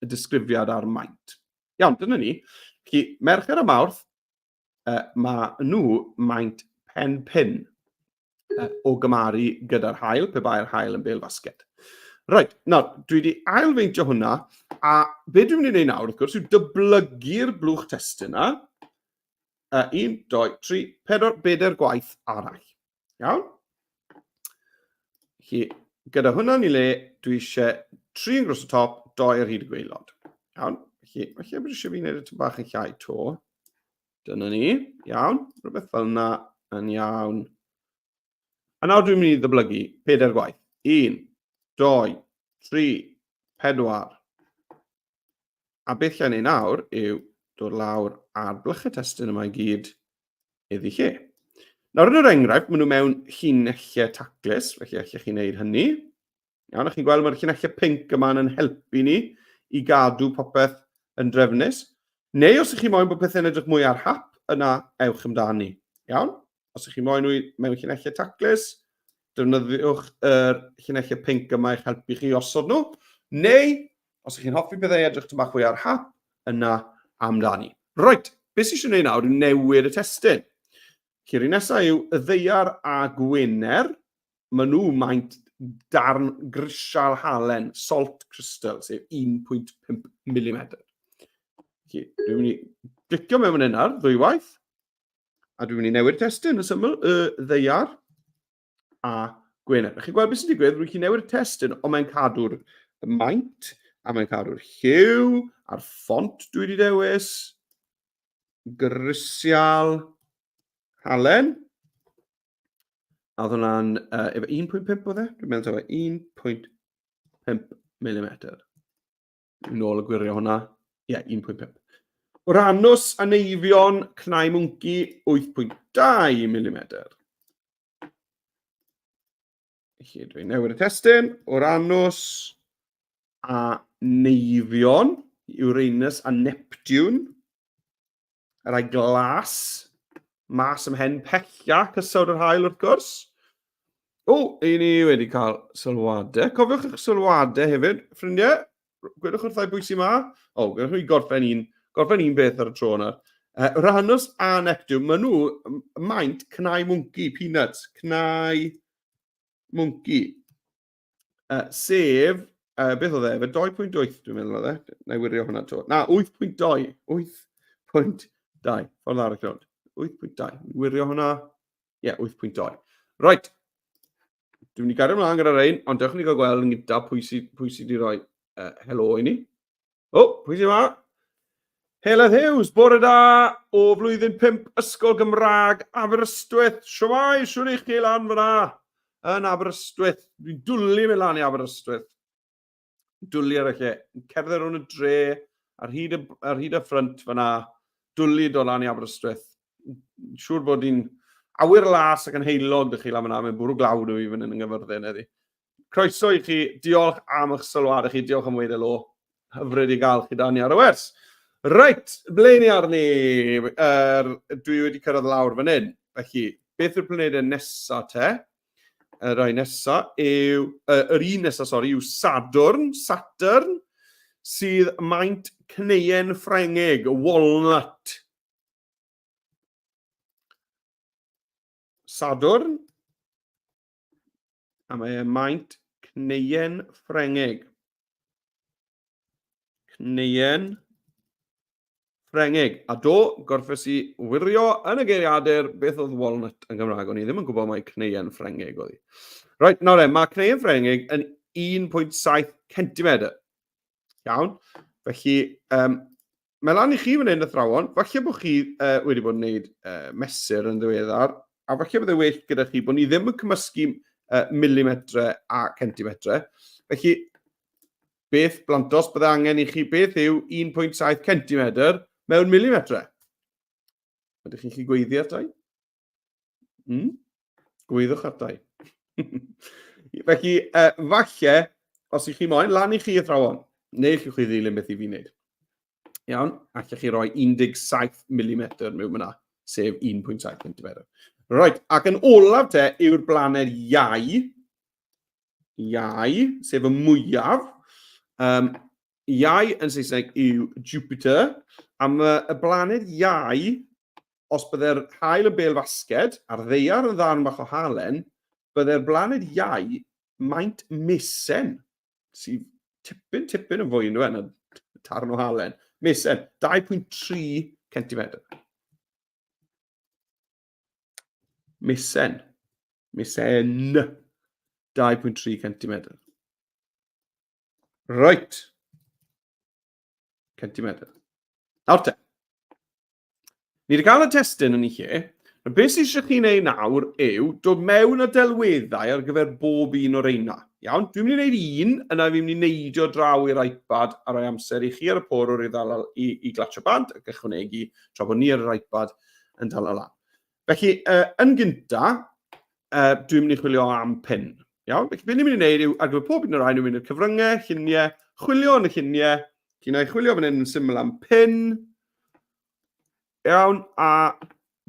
y disgrifiad a'r maint. Iawn, dyna ni. Felly, Mercher a Mawrth, mae nhw maint pen pin o gymaru gyda'r haul, pe bai'r haul yn bêl fasged. Reit, nawr, dwi wedi ailfeintio hwnna, a be dwi'n mynd i wneud nawr, wrth gwrs, yw dyblygu'r blwch testun yna. 1, 2, 3, 4, bedair gwaith arall. Iawn? Felly, gyda hwnna yn ei le, dwi eisiau 3 yn gros y top, 2 ar hyd y gwaelod. Iawn? Felly, falle bod eisiau fi wneud y tyn bach yn llai to. Dyna ni. Iawn. Rhywbeth fel yna yn iawn. A nawr dwi'n mynd i ddyblygu pedair gwaith. 1, 2, 3, 4. A beth lle ni nawr yw dod lawr ar blychau testun yma i gyd iddi lle. Nawr yn yr enghraifft, maen nhw mewn llinellau taclus, felly allech chi wneud hynny. Iawn, a chi'n gweld mae'r llinellau pinc yma yn helpu ni i gadw popeth yn drefnus. Neu os ych chi moyn bod pethau'n edrych mwy ar hap, yna ewch amdani. Iawn? Os ych chi moyn nhw mewn llinellau taclus, defnyddiwch yr llinellau pinc yma i'ch helpu chi osod nhw. Neu, os ych chi'n hoffi pethau edrych tyn bach fwy ar hap, yna amdani. Reit, beth sy'n eisiau gwneud nawr yw newid y testun. Felly'r un nesaf yw y ddaear a Gwener. Maen nhw maint darn grisial halen, salt crystal, sef 1.5 mm. Felly, dwi'n mynd i glicio mewn fan hyn ar ddwywaith, a dwi'n mynd i newid testun yn syml, y ddeiar a Gwener. Chi'n gweld beth sy'n digwydd, rwy'n chi newid y testun, ond mae'n cadw'r maint, a mae'n cadw'r lliw, a'r ffont dwi wedi dewis, grisial halen. A oedd hwnna'n, efo 1.5 oedd e? Dwi'n meddwl taw 1.5 mm. Dwi'n ôl y gwirio hwnna. Ie, yeah, 1.5. Uranus a Neifion, cnau mwnci, 8.2 mm. Felly, dwi'n newid y testun. Uranus a Neifion, Uranus a Neptune. Y rhai glas, mas ymhen pella, cysawd yr haul wrth gwrs. O, i ni wedi cael sylwadau. Cofiwch eich sylwadau hefyd, ffrindiau. Gwedwch wrthau bwy sy'n ma. O, gwedwch chi gorffen un, gorffen un beth ar y tro yna. Rhanus a Neptune, maen nhw maint cnau mwnci, peanuts, cnau mwnci. Sef, beth oedd e, fe 2.8 dwi'n meddwl oedd e, na i wirio hwnna to. Na, 8.2, 8.2, ffordd arall rownd, 8.2, wirio hwnna, ie, yeah, 8.2. Right, dwi'n mynd i gario ymlaen gyda rein, ond dewch ni gael gweld yn gyda pwy sydd pwy sy wedi rhoi helo i ni. O, pwy sy'n yma? Heledd Hughes, bore da o flwyddyn 5 Ysgol Gymraeg Aberystwyth. Siwmai, siwr i chi lan fyna yn Aberystwyth. Dwi'n dwlu mynd lan i Aberystwyth. Dwlu ar y lle. Cerdded rownd y dre, ar hyd y, ar hyd y ffrynt fyna. Dwlu dod lan i Aberystwyth. Siŵr bod hi'n awyr las ac yn heulog dych chi lan fyna. Mae'n bwrw glaw dwi fan hyn yng Nghyfyrddin heddi. Croeso i chi, diolch am eich sylwadau chi, diolch am weud helo. Hyfryd i gael chi dan ni ar y wers. Reit, ble ni arni? Er, dwi wedi cyrraedd lawr fan hyn. Felly, beth yw'r planedau nesaf te? Y rai nesaf yw, yr un nesaf, sori, yw Sadwrn, Saturn, sydd maint cneuen Ffrengig, walnut. Sadwrn, A mae e maint cneuen Ffrengig. Cneuen Ffrengig. A do, gorffes i wirio yn y geiriadur beth oedd walnut yn Gymraeg. O'n i ddim yn gwybod mai cneuen Ffrengig oedd hi. Reit, nawr e, mae cneuen Ffrengig yn 1.7 centimetr. Iawn? Felly, mae lan i chi fan hyn, athrawon. Falle bod chi wedi bod yn gwneud mesur yn ddiweddar, a falle bydd e well gyda chi bod ni ddim yn cymysgu milimetre a centimetre. Felly, beth blantos bydde angen i chi, beth yw 1.7 centimetr mewn milimetre? Ydych chi'n gallu gweiddi ato i? Gwyddwch atai. Felly, falle, os ych chi moyn, lan i chi athrawon, neu allwch chi ddilyn beth i fi wneud. Iawn, allwch chi roi 17 mm mewn fyna, sef 1.7 cm. Right, ac yn olaf te yw'r blaned Iau. Iau, sef y mwyaf. Um, Iau yn Saesneg yw Jupiter, a mae y blaned Iau, os bydde'r haul yn bêl fasged, a'r ddaear yn ddarn bach o halen, bydde'r blaned Iau maint mesen, sydd tipyn, tipyn yn fwy yn dweud, na tarn o halen. Mesen, 2.3 cm. Mesen. Mesen. 2.3 cm. Right. Centimetr. Nawr te. Ni wedi cael y testun yn ei lle. Beth sydd eisiau chi wneud nawr yw dod mewn â delweddau ar gyfer bob un o'r reina. Iawn, dwi'n mynd i wneud un, yna fi'n mynd i neidio draw i'r iPad a rhoi amser i chi ar y porwr i, ddal, i, i glatsio bant ac ychwanegu tra bod ni ar yr iPad yn dal lan. Felly, uh, yn gynta, uh, dwi'n mynd i chwilio am pin. Iawn, felly beth ni'n mynd i wneud yw, ar gyfer pob un o'r rhain, ni'n mynd i'r cyfryngau, lluniau, chwilio yn y lluniau. Felly, na i chwilio fan hyn yn syml am pin. Iawn, a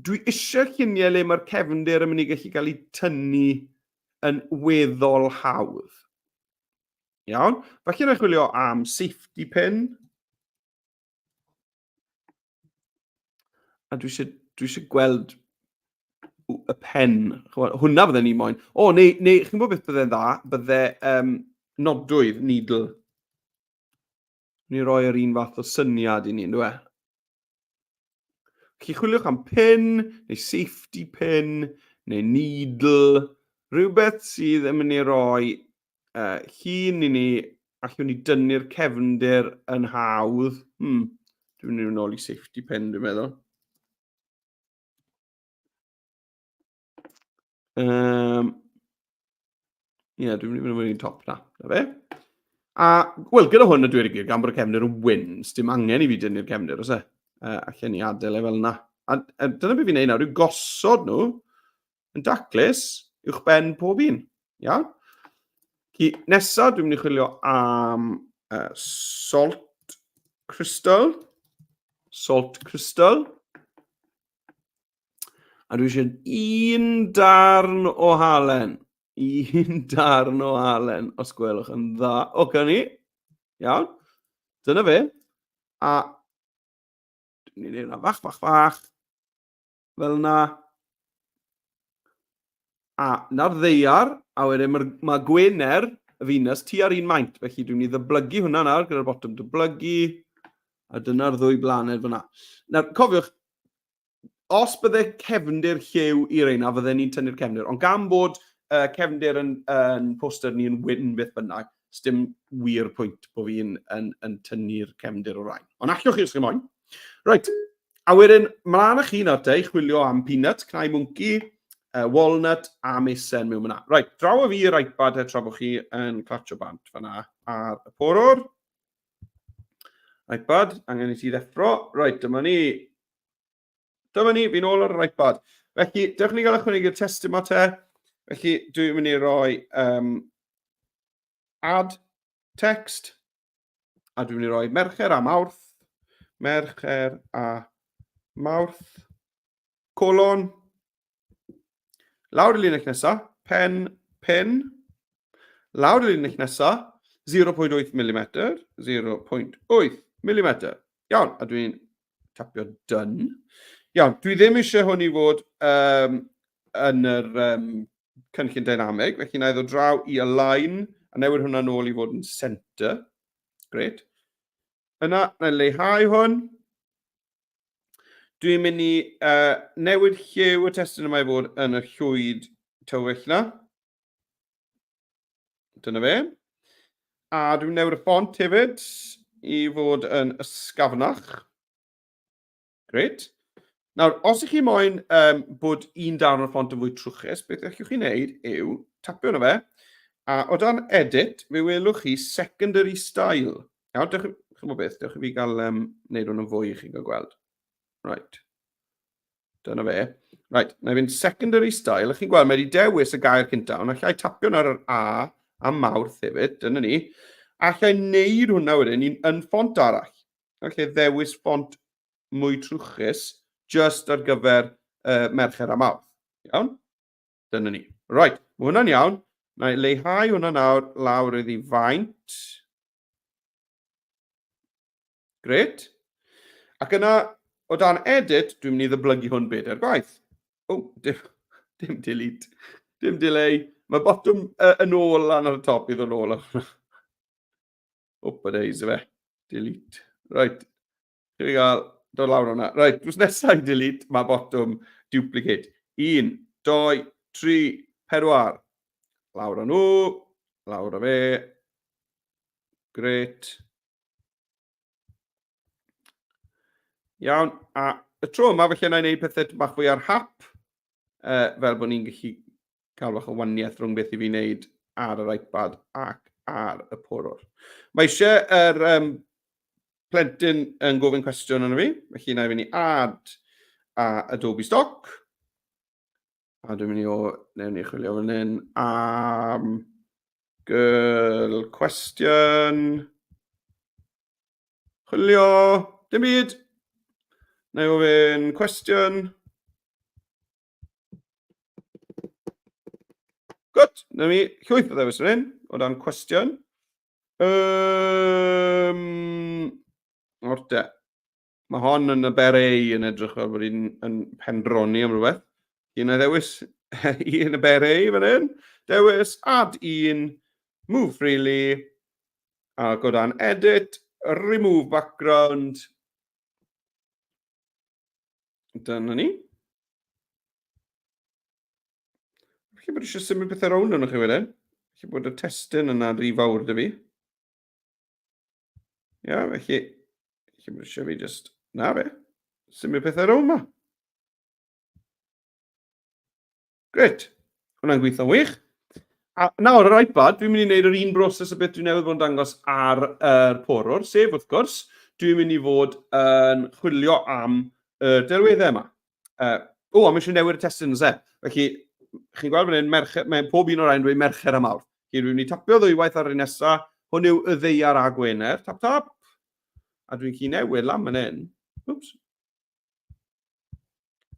dwi eisiau lluniau le mae'r cefndir yn mynd i gallu cael ei tynnu yn weddol hawdd. Iawn, felly na i chwilio am safety pin. A dwi eisiau, dwi eisiau gweld y pen. Hwna bydden ni moyn. O, neu, neu chi'n gwybod beth bydde'n dda? Bydde um, nodwydd, needle. Ni roi yr un fath o syniad i ni, ynddo e? Chi chwiliwch am pin, neu safety pin, neu needle, rhywbeth sydd yn mynd i roi uh, llun i ni, allwn ni dynnu'r cefndir yn hawdd. Hmm, dwi'n mynd i nôl i safety pin, dwi'n meddwl. Um, Ie, yeah, dwi'n mynd i fynd i'n top na. Na fe. A, wel, gyda hwn, a dweud y gwir, gan bod y cefndir yn wyn, dim angen i fi dynnu'r cefndir, oes e? Allan ni adael e fel yna. A, a dyna beth fi'n neud nawr, yw gosod nhw yn daclus uwch ben pob un. Iawn? Ci, nesa, dwi'n mynd i chwilio am uh, salt crystal. Salt crystal. A dwi eisiau un darn o halen. Un darn o halen, os gwelwch yn dda. O, okay, ni. Iawn. Dyna fe. A dwi'n ei wneud hwnna fach, fach, fach. Fel yna. A na'r ddeiar, a wedyn mae ma Gwener, y Venus, tu ar un maint. Felly dwi'n mynd i ddyblygu hwnna nawr gyda'r botwm dyblygu. A dyna'r ddwy blaned fyna. Nawr, cofiwch, os bydde cefndir lliw i reina, fydden ni'n tynnu'r cefndir. Ond gan bod uh, cefndir yn, yn poster ni yn wyn beth bynnag, sdim wir pwynt bod fi'n yn, yn tynnu'r cefndir o rain. Ond allwch chi os chi moyn. Reit, a wedyn, mlaen â chi nawr te i chwilio am peanut, cnau mwnci, uh, walnut a mesen mewn fyna. Reit, draw â fi i'r iPad e tra bod chi yn clatsio bant fyna ar y porwr. iPad, angen i ti ddeffro. Reit, dyma ni. Dyma ni, fi'n ôl ar yr iPad. Felly, dewch ni gael ychwanegu'r testun yma te. Felly, dwi'n mynd i roi um, add text, a dwi'n mynd i roi Mercher a Mawrth, Mercher a Mawrth, colon, Lawr y linell nesaf, pen, pin. Lawr y linell nesaf, 0.8 mm, 0.8 mm. Iawn, a dwi'n tapio done. Iawn, dwi ddim eisiau hwn i fod um, yn yr um, cynllun dynamig, felly na i ddod draw i align a newid hwnna nôl i fod yn center. Great. Yna, na i leihau hwn. Dwi'n mynd i uh, newid lliw y testun yma i fod yn y llwyd tywyll na. Dyna fe. A dwi'n newid y ffont hefyd i fod yn ysgafnach. Great. Nawr, os ych chi moyn um, bod un darn o'r ffont yn fwy trwchus, beth allwch chi wneud yw tapio arno fe, a o dan Edit, fe welwch chi Secondary Style. Iawn, dewch, chymod beth, dewch i fi gael um, wneud hwn yn fwy i chi gael gweld. Right. Dyna fe. Right, na i fynd secondary style. Chi'n gweld, mae wedi dewis y gair cyntaf, ond allai tapio ar yr A a Mawrth hefyd, dyna ni. Allai wneud hwnna wedyn yn ffont arall. Allai ddewis ffont mwy trwchus just ar gyfer uh, Mercher a Mawrth. Iawn? Dyna ni. Right, mae hwnna'n iawn. Na i leihau hwnna nawr lawr iddi faint. Gret. Ac yna, o dan edit, dwi'n mynd i ddyblygu hwn bedair gwaith. O, dim, dim delete, dim delay. Mae botwm uh, yn ôl lan ar y top i ddod ôl. Up a days, efe. Delete. Right. Chi fi gael dod lawr hwnna. Right, drws nesaf i delete, mae botwm duplicate. 1, 2, 3, 4. Lawr â nhw, lawr â fe. Gret. Iawn, a y tro yma felly yna i wneud pethau bach fwy ar hap, uh, fel bod ni'n gallu cael bach o waniaeth rhwng beth i fi wneud ar yr iPad ac ar y porwr. Mae eisiau yr um, plentyn yn gofyn cwestiwn arno fi, felly na i fynd i add a Adobe Stock. A dwi'n mynd i o, newn ni chwilio fan hyn am girl question. Chwilio, dim byd. Na i ofyn cwestiwn. Good, na mi, llwyth o ddewis fan hyn, o dan cwestiwn. Um, o'r de. Mae hon yn y beret yn edrych fel bod hi'n yn pendroni am rhywbeth. Un o'i ddewis un y beret fan hyn. Dewis, add un, move freely, a go dan edit, remove background. Dyna ni. Felly bod eisiau symud pethau rownd arnoch chi wedyn. Felly bod y testun yna rhy fawr dy fi. Ia, felly, felly bod eisiau fi just, na fe, symud pethau rownd ma. Gret, hwnna'n gweithio'n wych. A nawr yr iPad, dwi'n mynd i wneud yr un broses o beth dwi'n newydd bod yn dangos ar yr porwr, sef wrth gwrs, dwi'n mynd i fod yn chwilio am y delweddau yma. Uh, o, a mae eisiau newid y testun, oes e? Felly, chi'n gweld fan hyn, mercher, mae pob un o'r rhain dweud Mercher a Mawrth. Felly, dwi'n mynd i tapio ddwywaith ar yr un nesaf. Hwn yw y ddeiar a Gwener. Tap, tap. A dwi'n ci newid lan fan hyn. Oops.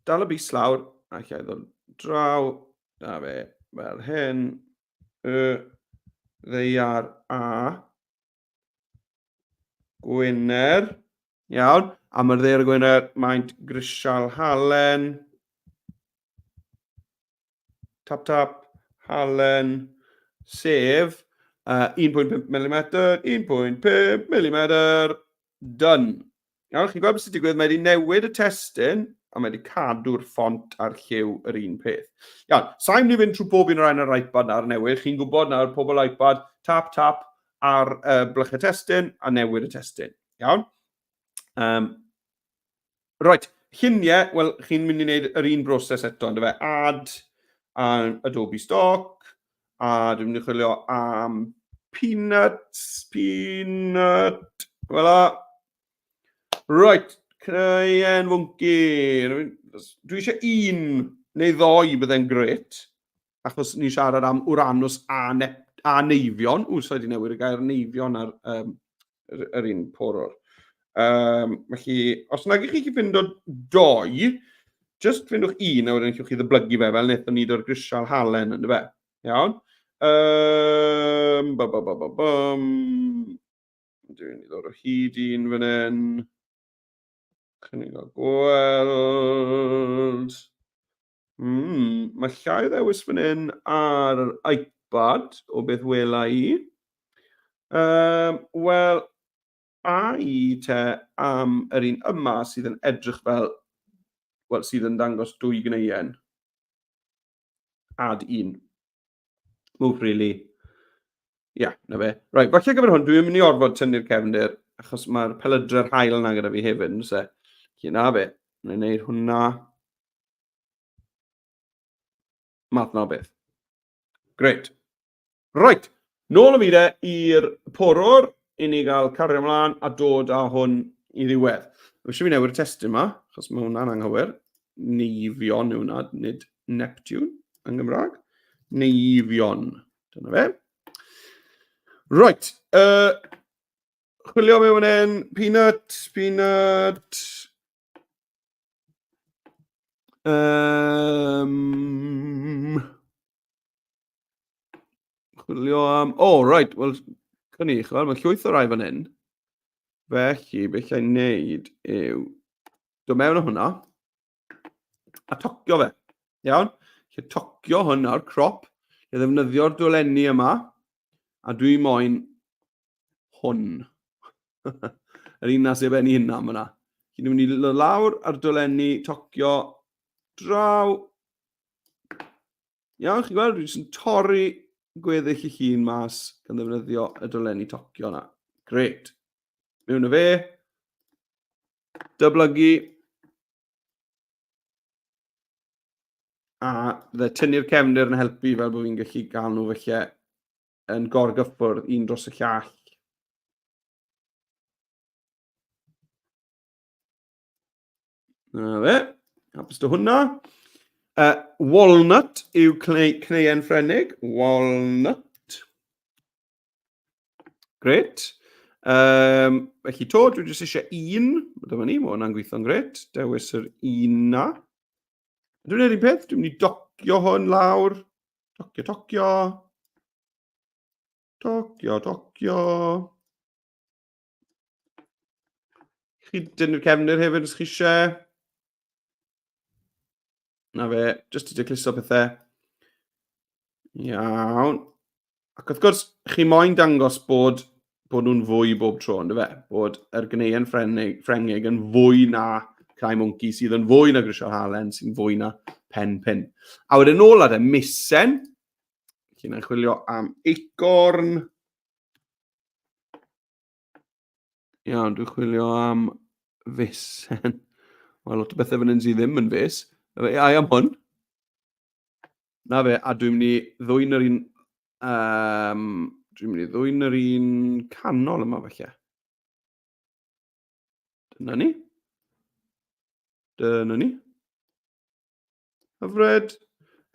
Dal y bys lawr, a lle ddod draw. Na fe, fel hyn. Y ddeiar a Gwener. Iawn. A mae'r ddeir Gwener, maint grisial halen. Tap, tap, halen, sef uh, 1.5 mm, 1.5 mm, done. Iawn, chi'n gweld beth sy'n digwydd, mae wedi newid y testun, a mae wedi cadw'r ffont a'r lliw yr un peth. Iawn, sa'n mynd i fynd trwy bob un o'r rhain ar iPad nawr newydd. Chi'n gwybod nawr, pobl iPad, tap, tap ar uh, blychau testun a newid y testun. Iawn? Um, right, lluniau, wel, chi'n mynd i wneud yr un broses eto, ynddo fe? Add a Adobe Stock, a dwi'n mynd i chwilio am peanuts, peanut, fel la. Right, craen fwnci. Dwi eisiau un neu ddoi byddai'n gret, achos ni'n siarad am Uranus a, ne a Neifion. Ww, so wedi newid y gair Neifion ar um, yr, yr un porwr. Um, felly, os nag ych chi ffindo doi, just ffindwch un a wedyn allwch chi ddyblygu fe fel wnaethon ni do'r grisial halen yn fe. Iawn. Um, ba, ba, ba, ba, bum. Dwi'n mynd i ddod o hyd un fan hyn. Chyn i gael gweld. Mm, mae llai o ddewis fan hyn ar yr iPad o beth wela i. Um, Wel, a i te am yr un yma sydd yn edrych fel, wel, sydd yn dangos dwy gneuen. Add un. Move freely. Ia, yeah, na fe. Right, falle gyfer hwn, dwi'n mynd i orfod tynnu'r cefndir, achos mae'r pelydre'r hael yna gyda fi hefyd, yn se. Felly na fe. Wna i wneud hwnna. Math na o beth. Great. Right, nôl o fi de i'r porwr i ni gael cario ymlaen a dod â hwn i ddiwedd. Mae eisiau fi newid y testun yma, achos mae hwnna'n anghywir. Neifion yw hwnna, nid Neptune yn Gymraeg. Neifion. Dyna fe. Right. Uh, chwilio mewn hyn. Peanut, peanut. Um, chwilio am... O, oh, right, wel, cynni, chwel, mae llwyth o rai fan hyn. Felly, beth allai wneud yw dod mewn o hwnna a tocio fe. Iawn? Lle tocio hwn nawr, crop, lle ddefnyddio'r dolenni yma, a dwi moyn hwn. Yr un na sydd ben i hynna yma. Chi'n mynd i lawr ar dolenni, tocio, draw. Iawn, chi'n gweld, dwi'n jyst yn torri gweddill y llun mas gan ddefnyddio y dolenni tocio yna. Great. Mewn y fe. Dyblygu. A fydde tynnu'r cefndir yn helpu fel bod fi'n gallu gael nhw felly yn gorgyffwrdd un dros y llall. Na fe, hapus dy hwnna. Walnut yw cneuen Ffrenig. Walnut. Gret. Felly to, dwi jyst eisiau un. Dyma ni, mae hwnna'n gweithio'n gret. Dewis yr un na. Dwi'n gwneud un peth, dwi'n mynd i docio hwn lawr. Tocio, tocio. Tocio, tocio. Chi dynnu'r cefndir hefyd os chi eisiau. Na fe, jyst i decluso pethau. Iawn. Ac wrth gwrs, chi moyn dangos bod, bod nhw'n fwy bob tro, ynddo fe? Bod yr gneuen Ffrengig, Ffrengig yn fwy na Crai Mwnci, sydd yn fwy na Grisial Halen, sy'n fwy na Pen Pin. A wedyn nôl ar y misen, chi'n chwilio am acorn. Iawn, dwi'n chwilio am fisen. Mae lot o bethau fan hyn sydd ddim yn fus. Ai am hwn. Na fe, a dwi'n mynd i ddwyn yr un... Um, dwi'n mynd i ddwyn yr un canol yma falle. Dyna ni. Dyna ni. Hyfryd.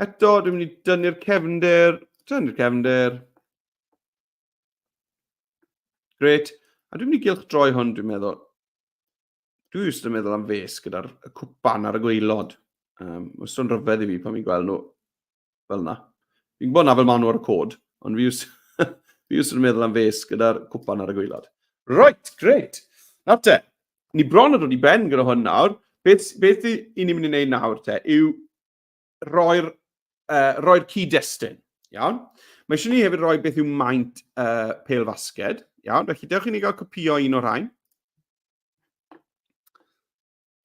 Eto, dwi'n mynd i dynnu'r cefndir. Dynnu'r cefndir. Gret. A dwi'n mynd i gylch droi hwn, dwi'n meddwl. Dwi wastad yn meddwl am fes gyda'r cwpan ar y gwaelod. Mae'n sôn rhyfedd i fi pan fi'n gweld nhw fel yna. Fi'n gwybod na fel maen nhw ar y cod, ond fi fi wastad yn meddwl am fes gyda'r cwpan ar y gwaelod. Right, great. Nawr te, ni bron yn dod i ben gyda hwn nawr. Beth, beth i, i ni'n mynd i wneud nawr te yw roi'r roi cyd-destun. Iawn? Mae eisiau ni hefyd roi beth yw maint pêl fasged. Iawn? Felly dewch i ni gael copio un o'r rhain.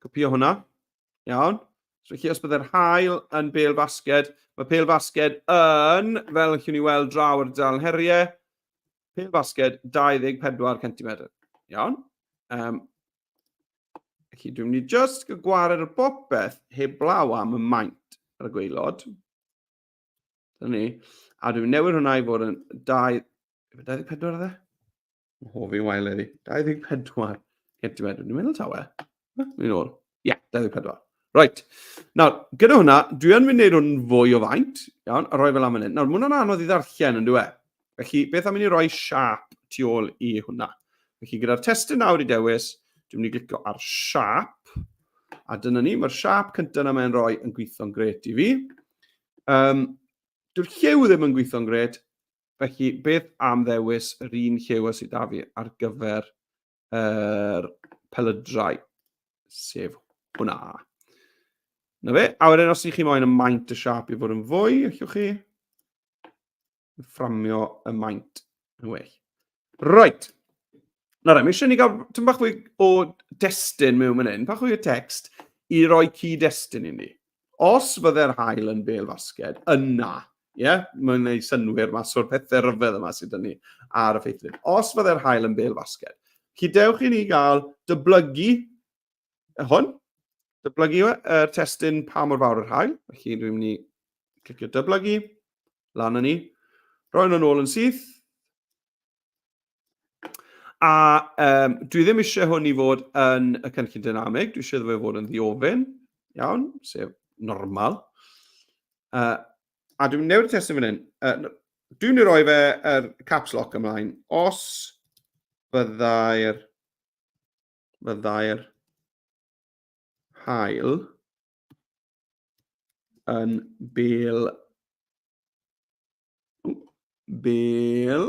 Copio hwnna. Iawn. So felly os byddai'r hael yn bêl fasged, mae pêl fasged yn, fel allwn ni weld draw ar y dalen heriau, pêl fasged 24 cm. Iawn. Felly dwi'n mynd i just gael gwared ar bopeth heblaw am y maint ar y gwaelod. Dyna ni. A dwi'n newid hwnna i fod yn 2, 24 oedd e? O, fi'n wael eddi. 24 cm. Dwi'n meddwl tawe. Dwi'n ôl. Ie, yeah, 24. Right. Nawr, gyda hwnna, dwi yn mynd i wneud hwn fwy o faint, iawn, a rhoi fel am hyn. Nawr, mae hwnna'n anodd i ddarllen, yn dwi? Felly, beth am i ni roi siap tu ôl i hwnna? Felly, gyda'r testun nawr i dewis, dwi'n mynd i glicio ar siap, a dyna ni, mae'r siap cyntaf yna mae'n rhoi yn gweithio'n gret i fi. Um, Dyw'r lliw ddim yn gweithio'n gret, felly beth am ddewis yr un lliw a sydd da fi ar gyfer yr pelydrau, sef hwnna. Na fe, a wedyn os ych chi moyn y maint y siap i fod yn fwy, allwch chi fframio y maint yn well. Right. Nawr, mae eisiau ni gael tyn bach fwy o destun mewn fan hyn, bach fwy o text i roi cyd-destun i ni. Os fydde'r hael yn bêl fasged, yna, ie, yeah, mae'n gwneud synnwyr mas o'r pethau rhyfedd yma sydd ni ar y ffeithlun. Os fydde'r hael yn bêl fasged, chi dewch i ni gael dyblygu hwn, dyblygu yr testun pa mor fawr yr hael, felly dwi'n mynd i clicio dyblygu, lan yn ni, rhoi nhw'n ôl yn syth, A um, dwi ddim eisiau hwn i fod yn y cynllun dynamig, dwi eisiau iddo fe fod yn ddiofyn, iawn, sef normal. A dwi'n newid y testun fan hyn. Dwi'n mynd i roi fe yr caps lock ymlaen. Os fyddai'r fyddai'r hael. yn bel... Bel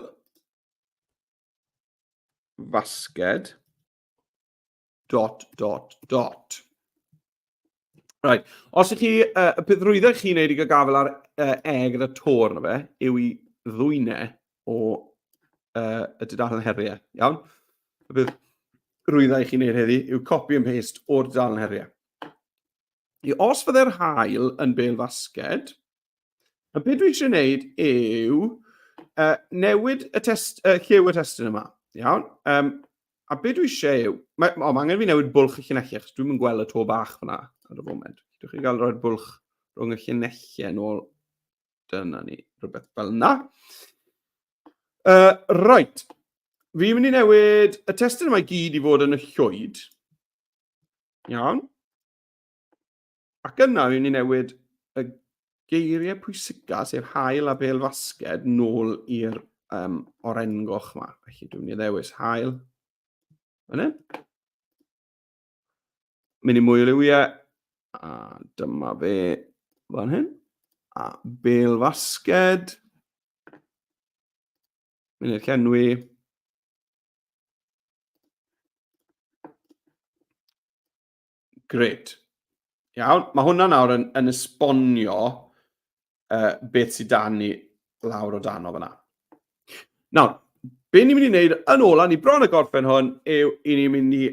fasged dot dot dot. Right. Os ych chi, y peth rwydda chi'n neud i gael gafael ar e gyda to arno fe, yw i ddwyne o y dudalen heriau. Iawn? Y peth rwydda i chi'n neud heddi yw copy and paste o'r dudalen heriau. I os fydde'r hael yn bel fasged, a beth dwi eisiau gwneud yw newid y test, lliw y testun yma. Iawn? A beth dwi eisiau yw... Mae, o, mae angen fi newid bwlch y llinellau, achos dwi'n mynd gweld y to bach fyna ar y foment. Dwi'n chi'n gael rhoi'r bwlch rhwng y llinellau yn ôl. Dyna ni, rhywbeth fel yna. Right. Fi'n mynd i newid y testun yma i gyd i fod yn y llwyd. Iawn. Ac yna, fi'n mynd i newid y geiriau pwysica, sef hael a bêl fasged, nôl i'r orengoch yma. Felly dwi'n mynd i ddewis hael. Yna. Mynd i mwy o liwiau. A dyma fe fan hyn. A bêl fasged. Mynd i'r llenwi. Gret. Iawn, mae hwnna nawr yn, yn esbonio beth sydd dan ni lawr o dan o fyna. Nawr, be ni'n mynd i wneud yn ola, ni bron y gorffen hwn, yw i ni'n mynd i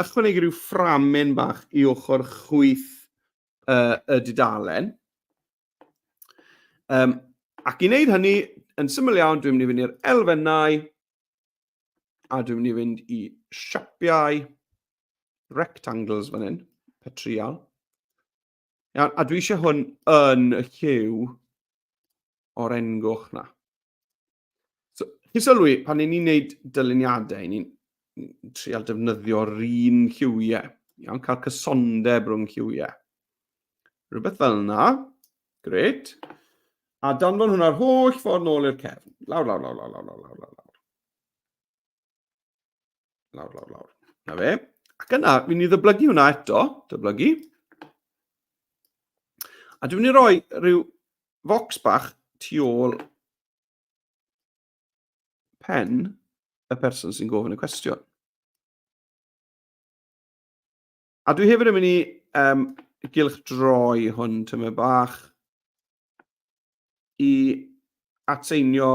ychwanegu rhyw fframyn bach i ochr chwith y dudalen. Ac i wneud hynny, yn syml iawn, dwi'n mynd i fynd i'r elfennau, a dwi'n mynd i fynd i siapiau, rectangles fan hyn, petrial. Iawn, a dwi eisiau hwn yn y lliw o'r engoch na. So, chi sylwi, pan ni'n gwneud dyluniadau, ni'n trial defnyddio'r un lliwiau. Iawn, cael cysondeb rhwng lliwiau. Rhywbeth fel yna. Gret. A danfon hwnna'r holl ffordd nôl i'r cefn. Lawr, lawr, lawr, lawr, lawr, lawr, lawr, lawr. Lawr, lawr, lawr. Na fe. Ac yna, fi'n i ddyblygu hwnna eto. Dyblygu. A dwi'n mynd i roi rhyw focs bach tu ôl pen y person sy'n gofyn y cwestiwn. A dwi hefyd yn mynd i gylch droi hwn tyma bach i atseinio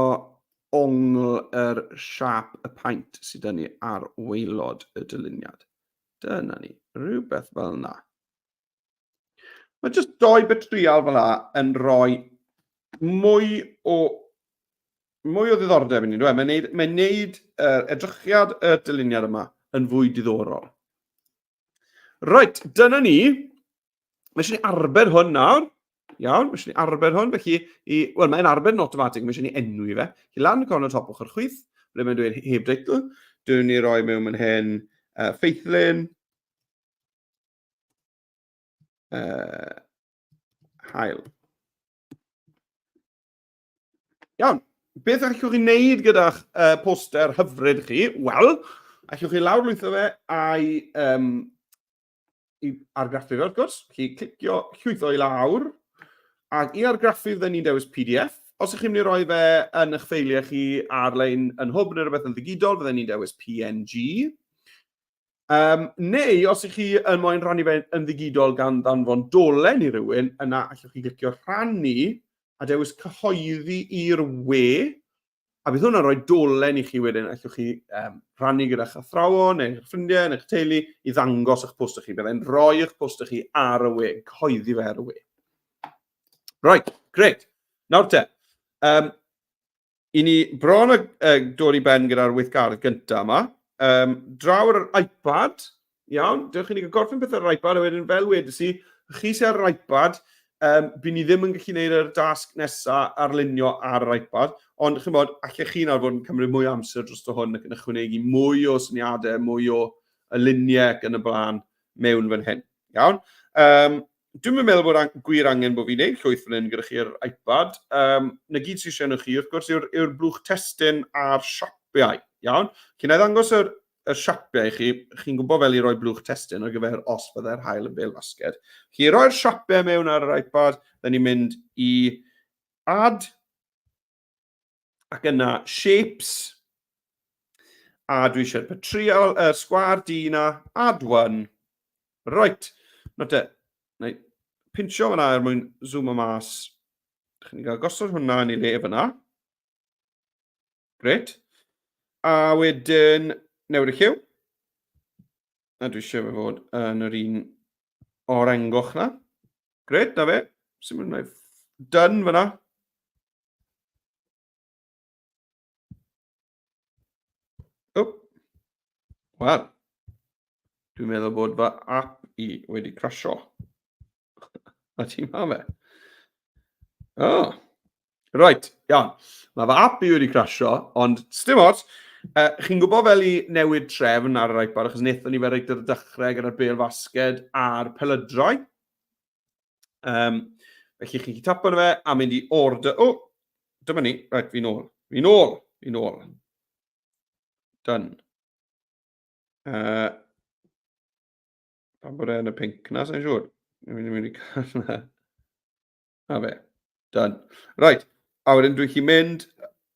ongl yr siâp y paent sydd 'da ni ar waelod y dyluniad. Dyna ni, rhywbeth fel yna. Mae jyst doi betrial fel yna yn rhoi mwy o mwy o ddiddordeb i ni, Mae'n neud, mae neud edrychiad y dyluniad yma yn fwy diddorol. Reit, dyna ni. Mae eisiau ni arbed hwn nawr. Iawn, mae eisiau ni arbed hwn, felly, i, wel, mae'n arbed yn automatic, mae eisiau ni enwi fe. Chi lan y corner top ochr chwith, ble mae'n dweud heb deitl. Dwi'n ni roi mewn man hyn ffeithlun, hael. Iawn, beth allwch chi wneud gyda'ch poster hyfryd chi? Wel, allwch chi lawrlwytho fe a'i i argraffu fe, wrth gwrs. Felly, clicio llwytho i lawr. Ac i argraffu, fydden ni'n dewis PDF. Os ych chi'n mynd i roi fe yn eich ffeiliau chi ar-lein yn hwb neu rhywbeth yn ddigidol, fydden ni'n dewis PNG. Neu, os ych chi yn moyn rhannu fe yn ddigidol gan ddanfon dolen i rywun, yna allwch chi glicio rhannu a dewis cyhoeddi i'r we. A bydd hwnna'n rhoi dolen i chi wedyn, allwch chi rhannu gyda'ch athrawon neu eich ffrindiau neu'ch teulu i ddangos eich poster chi. Byddai'n rhoi eich poster chi ar y we, cyhoeddi fe ar y we. Right, great. Nawr te, i ni bron a dod i ben gyda'r weithgaredd gyntaf yma. Draw ar yr iPad, iawn, dewch i ni gael gorffen pethau ar yr iPad, a wedyn fel wedes i, chi sydd ar yr iPad, by ni ddim yn gallu gwneud yr dasg nesaf arlunio ar yr iPad, ond chi'n bod, allech chi nawr fod yn cymryd mwy o amser dros hwn ac yn ychwanegu mwy o syniadau, mwy o luniau ac yn y blaen mewn fan hyn. Iawn? Dwi'm yn meddwl bod gwir angen bod fi'n neud llwyth fan hyn gyda chi ar iPad. Na gyd sydd eisiau chi, wrth gwrs, yw'r blwch testun a'r siapiau. Iawn? Felly, na i ddangos yr y siapiau i chi, chi'n gwybod fel i roi blwch testun ar gyfer os fyddai'r haul yn bêl fasged. Chi roi'r siapiau mewn ar yr iPad, dyn ni'n mynd i add, ac yna shapes, a dwi eisiau'r patriol, y sgwar du na, add one. Right, no te, na i pincho fyna er mwyn zoom o mas. Chi'n cael gosod hwnna yn ei le fyna. Gret. A wedyn, newid y lliw. A dwi eisiau fe fod yn yr un orengoch na. Gret, na fe. Sy'n mynd i done fyna. Oh. Wel, dwi'n meddwl bod fy app i wedi crasio. A ti ma fe. Oh. Right, iawn. Mae fy app i wedi crasio, ond dim ots. Chi'n gwybod fel i newid trefn ar yr iPad, achos wnaethon ni fe reit ar y dechrau gyda'r bêl fasged a'r pelydrau. Felly chi'n gallu tapo arno fe a mynd i order. O, oh, dyma ni. Right, fi nôl. Fi nôl. Fi nôl. Done. Pam bod e yn y pink na, sa'n siŵr. Fi'n mynd i cael na. Na fe. Done. Right. A wedyn dwi'n chi mynd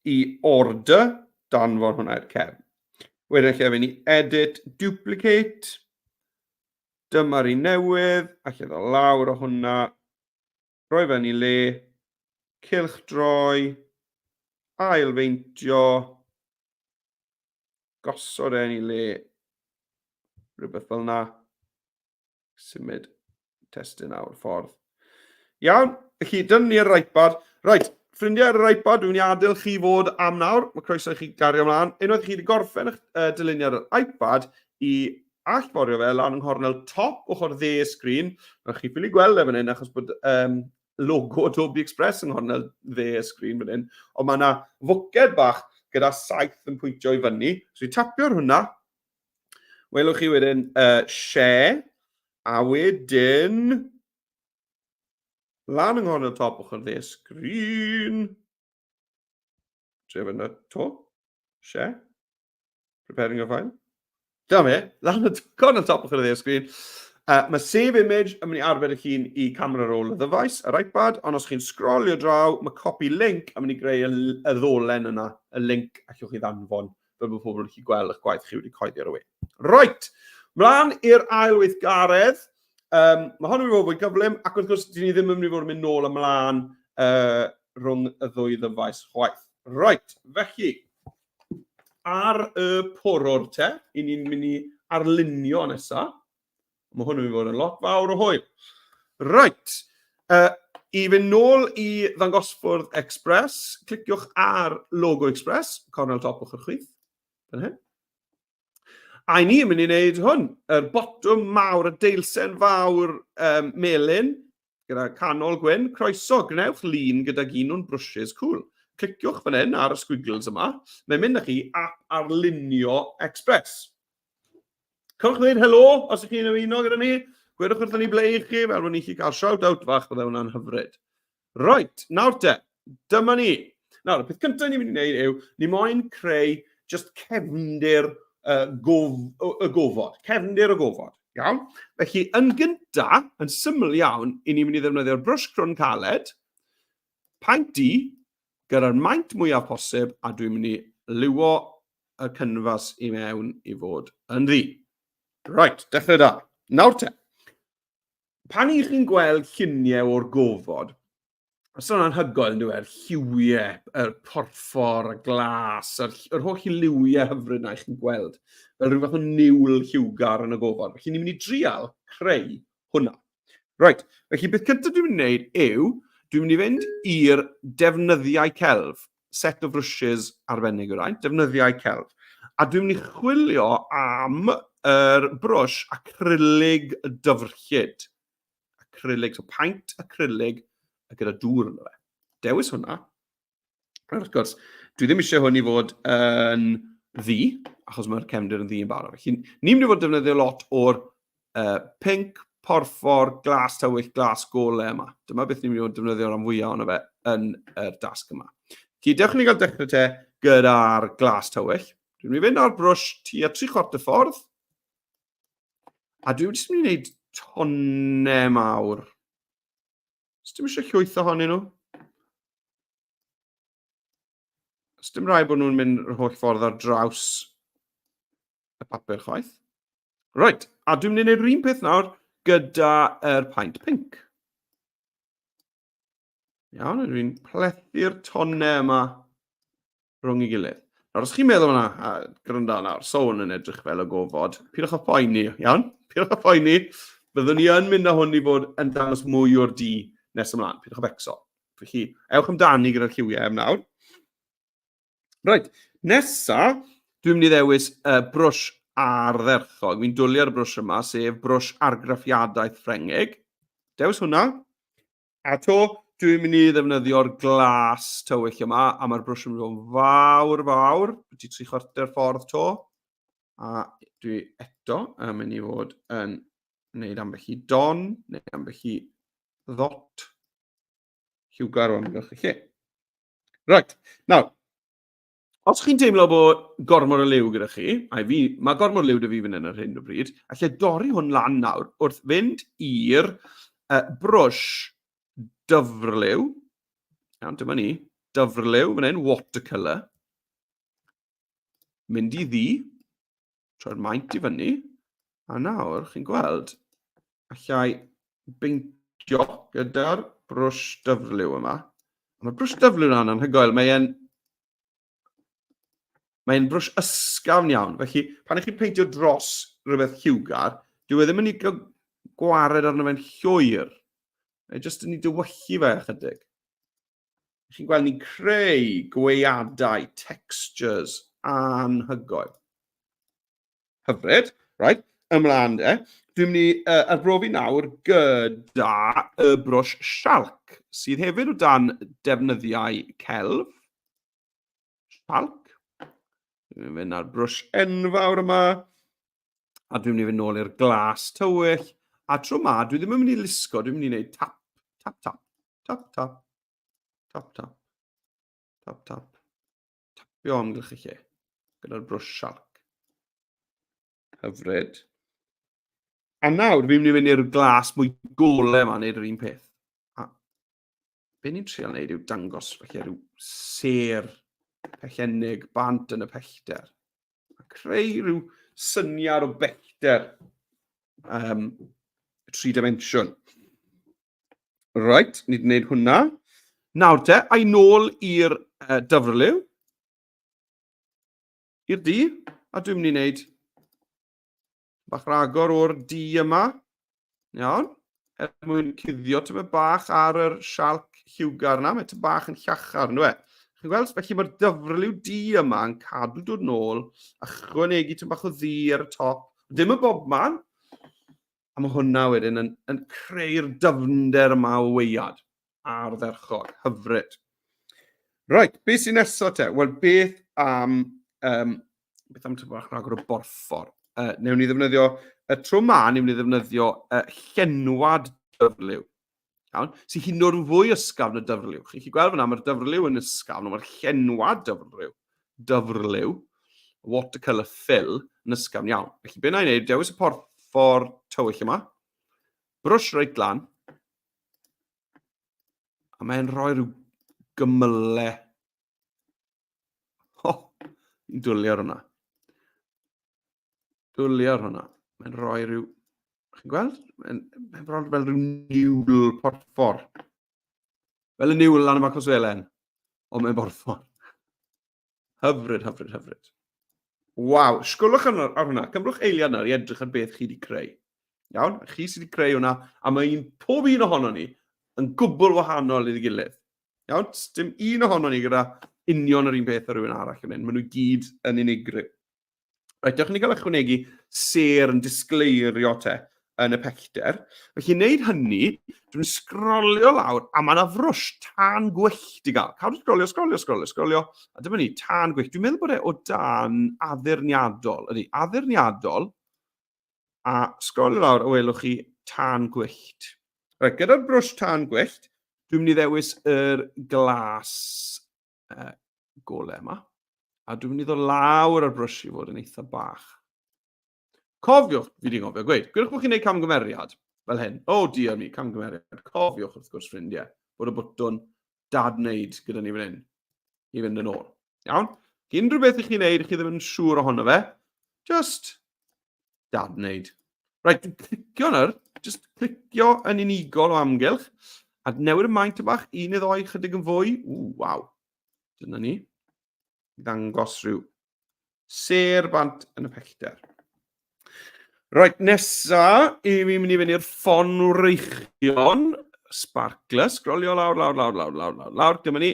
i order, danfon hwnna i'r cefn. Wedyn lle fynd i edit, duplicate. Dyma'r un newydd, a lle ddod lawr o hwnna, rhoi fe yn ei le, cylch droi, ailfeintio, gosod e yn ei le, rhywbeth fel na, symud testun awr ffordd. Iawn, felly dyna ni'r iPad. Reit, ffrindiau ar yr iPad, dwi'n mynd i adael chi fod am nawr. Mae croeso i chi gario ymlaen. Unwaith chi wedi gorffen eich dyluniad yr iPad i allforio fe lan yng nghornel top ochr dde y sgrin. Rwy'n chi ffili gweld e fan hyn achos bod logo Adobe Express yng nghornel dde y sgrin fan hyn. Ond mae yna fwced bach gyda saeth yn pwyntio i fyny. So i tapio ar hwnna, welwch chi wedyn share, a wedyn lan yng nghornel top ochr dde sgrin. Tref yna to. Share. Preparing your file. Dyma fe, lan y cornel top ochr dde sgrin. Mae save image yn mynd i arbed eich hun i camera roll y ddyfais, yr iPad, ond os chi'n sgrolio draw, mae copy link yn mynd i greu y, y ddolen yna, y link allwch chi ddanfon, fel bod pobl yn gallu gweld eich gwaith chi wedi coeddi ar y we. Right, mlaen i'r ail weithgaredd. Mae hon yn mynd i fod fwy gyflym, ac wrth gwrs, dyn ni ddim yn mynd i fod yn mynd nôl ymlaen rhwng y ddwy ddyfais chwaith. Right, felly, ar y porwr te, i ni'n mynd i arlunio nesa. Mae hwn yn mynd i fod yn lot fawr o hwyl. Right, i fynd nôl i ddangosfwrdd Express, cliciwch ar logo Express, cornel top ochr chwith, fan hyn. A i ni yn mynd i wneud hwn, yr botwm mawr, y deilsen fawr melyn, gyda canol gwyn, croeso, gwnewch lun gydag un o'n brwsys cool. Cliciwch fan hyn ar y squiggles yma, mae'n mynd â chi app arlunio Express. Cewch ddweud helo os ydych chi'n ymuno gyda ni, gwedwch wrthon ni ble i chi, fel bod ni'n chi cael shout out fach, bydde hwnna'n hyfryd. Right, nawr te, dyma ni. Nawr, y peth cyntaf ni'n mynd i wneud yw, ni moyn creu just cefndir gof, y gofod. Cefndir y gofod, iawn? Felly, yn gynta, yn syml iawn, i ni'n mynd i ddefnyddio'r brwsh crwn caled, paent du, gyda'r maint mwyaf posib, a dwi'n mynd i liwo y cynfas i mewn i fod yn ddu. Right, dechrau da. Nawr te, pan i chi'n gweld lluniau o'r gofod, os yna'n anhygoel yn dweud, lliwiau, yr porffor, y glas, yr, yr holl liwiau hyfryd na i chi'n gweld, fel rhyw fath o niwl lliwgar yn y gofod. Felly ni'n mynd i drial creu hwnna. Right, felly beth cyntaf dwi'n mynd i wneud yw, dwi'n mynd i fynd i'r defnyddiau celf, set o frwsys arbennig yw'r rhain, defnyddiau celf. A dwi'n mynd i chwilio am yr brwsh acrylig dyfrllyd. Acrylig, so paent acrylig gyda dŵr ynddo fe. Dewis hwnna. Wrth gwrs, dwi ddim eisiau hwn i fod yn ddu, achos mae'r cefndir yn ddu yn barod. Felly, ni'n mynd i fod yn defnyddio lot o'r pinc, porffor, glas tywyll, glas gole yma. Dyma beth ni'n mynd i fod yn defnyddio rhan fwyaf ohono fe yn yr dasg yma. Felly, dewch i ni gael dechrau te gyda'r glas tywyll. Dwi'n mynd i fynd â'r brwsh tua 3 chwarter ffordd, a dwi'n jyst mynd i wneud tonnau mawr. Os dim eisiau llwyth ohonyn nhw. Os dim rhaid bod nhw'n mynd yr holl ffordd ar draws y papur chwaith. Reit, a dwi'n mynd i wneud yr un peth nawr gyda'r paent pink. Iawn, dwi'n plethu'r tonnau yma rhwng ei gilydd. Nawr, os chi'n meddwl yna, a gwrando nawr, so hwn yn edrych fel y gofod, pidwch â phoeni, iawn? Pidwch â phoeni, byddwn ni yn mynd â hwn i fod yn dangos mwy o'r du nes ymlaen, pidwch â becso. Felly, ewch amdani gyda'r lliwiau am nawr. Reit, nesa, dwi'n mynd i ddewis uh, brwsh ardderchog. Fi'n dwlu ar y brwsh yma, sef brwsh argraffiadaeth Ffrengig. Dewis hwnna. A to, dwi'n mynd i ddefnyddio'r glas tywyll yma, a mae'r brwsh yn mynd i fod yn fawr, fawr, byti tri chwarter ffordd to. A dwi eto yn mynd i fod yn gwneud ambell i don, neu ambell i ddot lliwgar o amgylch y lle. Right, nawr, os chi'n teimlo bod gormod o liw gyda chi, a fi, mae gormod o liw 'da fi fan hyn ar hyn o bryd, allai dorri hwn lan nawr wrth fynd i'r brwsh dyfrliw. Iawn, dyma ni, dyfrliw fan hyn, watercolour. Mynd i ddi, troi'r maint i fyny, a nawr chi'n gweld, allai beintio gyda'r brwsh dyfrliw yma. A mae'r brwsh dyfrliw yna'n anhygoel, mae'n Mae'n brwsh ysgafn iawn, felly pan ych chi'n peintio dros rhywbeth lliwgar, dyw e ddim yn ei gwared arno fe'n llwyr. Mae jyst yn ei dywyllu fe ychydig. Chi'n gweld ni'n creu gweiadau, textures anhygoel. Hyfryd, right, ymlaen de. Dwi'n mynd i uh, arbrofi nawr gyda y brwsh sialc, sydd hefyd o dan defnyddiau celf. Sialc. Dwi'n mynd ar brwsh enfawr yma. A dwi'n mynd i fynd nôl i'r glas tywyll. A tro ma, dwi ddim yn mynd i lusgo, dwi'n mynd i wneud tap, tap, tap, tap, tap, tap, tap, tap, tap. Tapio amgylch y lle gyda'r brwsh sialc. Hyfryd. A nawr, fi'n mynd i fynd i'r glas mwy gole yma, wneud yr un peth. A be ni'n trial wneud yw dangos felly rhyw sêr pellennig bant yn y pellter. A creu rhyw syniad o bellter tri dimensiwn. Right, ni wedi gwneud hwnna. Nawr te, a'i nôl i'r dyfrliw. I'r du, a dwi'n mynd i wneud bach ragor o'r du yma. Iawn. Er mwyn cuddio tyma bach ar yr sialc lliwgar yna. Mae ty bach yn llachar, ynddo e? Chi'n gweld? Felly mae'r dyfrliw du yma yn cadw dod nôl a chwanegu tyma bach o ddu ar y top. Dim y bob man. A mae hwnna wedyn yn, yn creu'r dyfnder yma o weiad ardderchog, hyfryd. Right, beth sy'n nesaf te? Wel, beth am, um, beth am tyfu bach rhagor o borffor? Newn ni ddefnyddio, y tro ma, newn ni ddefnyddio llenwad dyfrliw. Iawn? Sy'n hyd yn oed yn fwy ysgafn na dyfrliw. Chi'n gallu gweld fyna, mae'r dyfrliw yn ysgafn, ond mae'r llenwad dyfrliw, dyfrliw, watercolour fill, yn ysgafn iawn. Felly, be na i wneud, dewis y porffor tywyll yma, brwsh reit lan, a mae'n rhoi rhyw gymylau. Ho, ni'n dwlu ar hwnna. Dwlu ar hwnna. Mae'n rhoi rhyw... Chi'n gweld? Mae'n mae bron fel rhyw niwl porffor. Fel y niwl lan y Marcos Felen. Ond mae'n borffor. Hyfryd, hyfryd, hyfryd. Waw, sgwlwch ar, ar hwnna. Cymrwch eiliad nawr i edrych ar beth chi wedi creu. Iawn? Chi sydd wedi creu hwnna, a mae un, pob un ohono ni yn gwbl wahanol iddi gilydd. Iawn? Dim un ohono ni gyda union yr un peth â rhywun arall yn hyn. Maen nhw gyd yn unigryw. Reit, dewch i ni gael ychwanegu sêr yn disgleirio te yn y pellter. Felly, i wneud hynny, dwi'n sgrolio lawr, a mae yna frwsh tân gwyllt i gael. Cadw sgrolio, sgrolio, sgrolio, sgrolio, a dyma ni, tân gwyllt. Dwi'n meddwl bod e o dan addurniadol. Ydy, addurniadol, a sgrolio lawr a welwch chi tân gwyllt. Reit, gyda'r brwsh tân gwyllt, dwi'n mynd i ddewis yr glas golau yma. A dwi'n mynd i ddod lawr ar brwsh i fod yn eitha bach. Cofiwch, fi wedi gofio gweud, gwirwch bod chi'n gwneud camgymeriad fel hyn. Oh dear me, camgymeriad. Cofiwch wrth gwrs, ffrindiau, bod y bwtwn dadwneud gyda ni fan hyn i fynd yn ôl. Iawn? Unrhyw beth i chi'n neud, chi ddim yn siŵr ohono fe, just dadwneud. Right, dwi'n clicio nawr, just clicio yn unigol o amgylch, a newid y maint y bach, un neu ddoi, chydig yn fwy. Ww, waw. Dyna ni. I ddangos rhyw sêr bant yn y pellter. Reit, nesa, i mi mynd i fynd i'r ffon wreichion, sparkler, sgrolio lawr, lawr, lawr, lawr, lawr, lawr, lawr, dyma ni,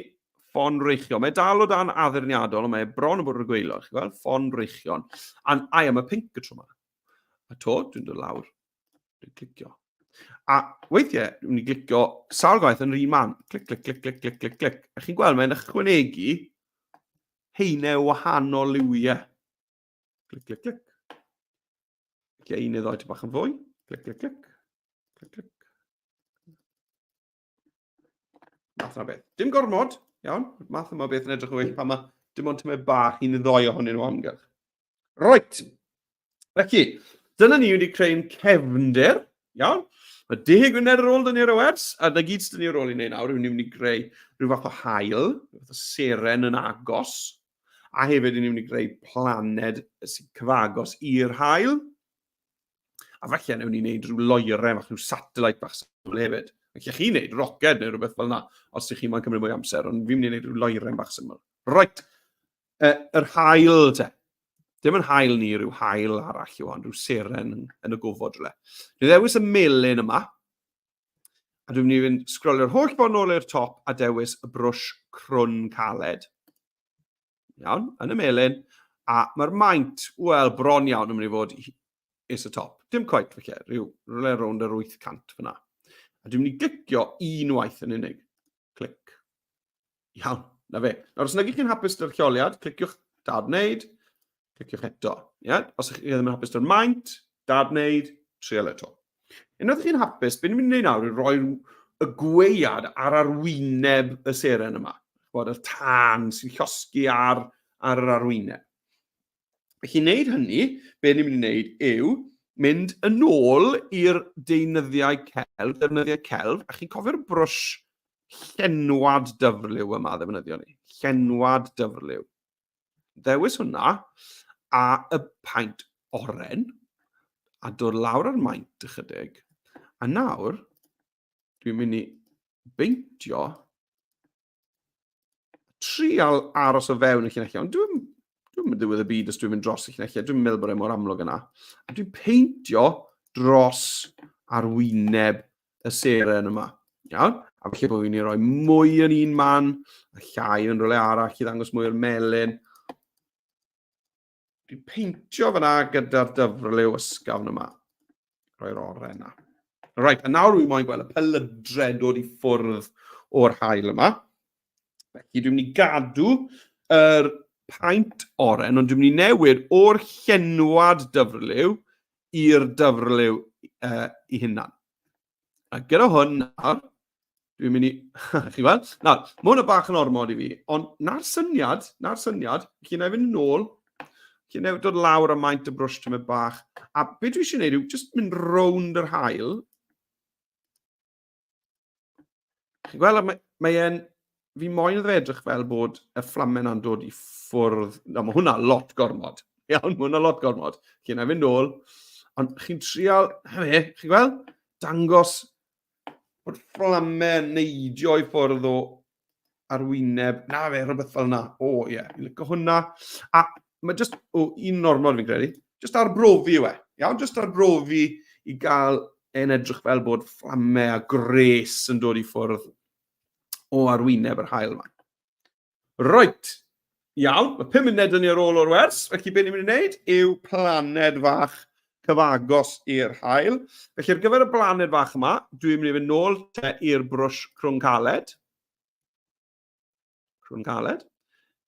ffon wreichion. Mae dal o dan addurniadol, ond mae bron yn bod ar y gwaelod, chi'n gweld, ffon wreichion. And I am a pink y tro yma. A to, dwi'n dod lawr, dwi'n clicio. A weithiau, dwi'n mynd i glicio sawl gwaith yn yr un man. Clic, clic, clic, clic, clic, clic, clic. A chi'n gweld, mae'n ychwanegu haenau wahanol liwiau. Clic, clic, clic. Felly un neu ddoi bach yn fwy. Clic, clic, clic. Clic, clic. Math yna beth. Dim gormod, iawn. Math yma beth yn edrych yn well pan mae dim ond tymed bach un neu ddoi ohonyn nhw amgylch. Right. Felly, dyna ni wedi creu'n cefndir, iawn? Mae deg munud ar ôl dyn ni ar y wers, a na gyd sydd ni ar ôl i wneud nawr yw ni'n mynd i greu rhyw fath o haul, rhyw fath o seren yn agos, a hefyd ni'n mynd i greu planed sy'n cyfagos i'r haul. A falle newn ni wneud rhyw loeren fach, rhyw satellite bach syml hefyd. Felly chi wneud roced neu rhywbeth fel yna, os ydych chi'n cymryd mwy amser, ond fi'n mynd i wneud rhyw loeren bach syml. Right, yr haul te. Dim yn haul ni, rhyw haul arall yw hon, rhyw seren yn y gofod rhywle. Dwi'n ddewis y melyn yma, a dwi'n mynd i fynd sgrolio'r holl ffordd nôl i'r top a dewis y brwsh crwn caled. Iawn, yn y melyn. A mae'r maint, wel, bron iawn yn mynd i fod is y top. Dim quite, felly, rhyw rhywle rownd yr 800 fyna. A dwi'n mynd i glicio unwaith yn unig. Clic. Iawn, na fe. Nawr, os nag ych chi'n hapus gyda'r lleoliad, cliciwch dadwneud, cliciwch eto. Yeah? Os ych chi ddim yn hapus gyda'r maint, dadwneud, trial eto. Unwaith ych chi'n hapus, beth ni'n mynd i wneud nawr yw rhoi y gweiad ar arwyneb y seren yma. Chwbod, y tân sy'n llosgi ar, ar yr arwyneb. Felly, i wneud hynny, be ni'n mynd i wneud yw mynd yn ôl i'r deunyddiau celf, defnyddiau celf, a chi'n cofio'r brwsh llenwad dyfrliw yma ddefnyddio ni. Llenwad dyfrliw. Ddewis hwnna, a y paent oren, a dod lawr ar maint ychydig. A nawr, dwi'n mynd i beintio trial aros o fewn y llinellau, ond dwi'n dwi'n mynd ddiwedd y byd os dwi'n mynd dros y llinellau, dwi'n meddwl bod e mor amlwg yna. A dwi'n peintio dros arwyneb y seren yma. Iawn? A felly bod fi'n ei roi mwy yn un man, a llai yn rhywle arall i ddangos mwy o'r melyn. Dwi'n peintio fyna gyda'r dyfrliw ysgafn yma. Rhoi'r oren yna. Right, a nawr rwy'n moyn gweld y pelydre yn dod i ffwrdd o'r haul yma. Felly dwi'n mynd i gadw yr paent oren, ond dwi'n mynd i newid o'r llenwad dyfrliw i'r dyfrliw i hunan. A gyda hwn nawr, dwi'n mynd i... Chi'n gweld? Nawr, mae hwn y bach yn ormod i fi, ond na'r syniad, na'r syniad, felly na i fynd yn ôl, felly na i dod lawr a maint y brwsh tymed bach, a be dwi eisiau gwneud yw just mynd rownd yr haul. Chi'n gweld, mae, mae e'n... Fi moyn iddo fe edrych fel bod y fflamau yna'n dod i ffwrdd. Na, mae hwnna lot gormod. Iawn, mae hwnna lot gormod. Felly, na i fynd nôl. Ond chi'n trial, fe, chi'n gweld? Dangos bod fflamau yn neidio i ffwrdd o arwyneb. Na fe, rhywbeth fel yna. O, ie, yeah, fi'n licio hwnna. A mae just, o, un ormod fi'n credu. Just arbrofi yw e. Iawn, just arbrofi i gael e'n edrych fel bod fflamau a gres yn dod i ffwrdd o arwyneb yr haul yma. Reit, iawn, mae 5 munud yn ni ar ôl o'r wers, felly beth ni'n mynd i wneud yw planed fach cyfagos i'r haul. Felly ar gyfer y blaned fach yma, dwi'n mynd i fynd nôl te i'r brwsh crwn caled. Crwn caled.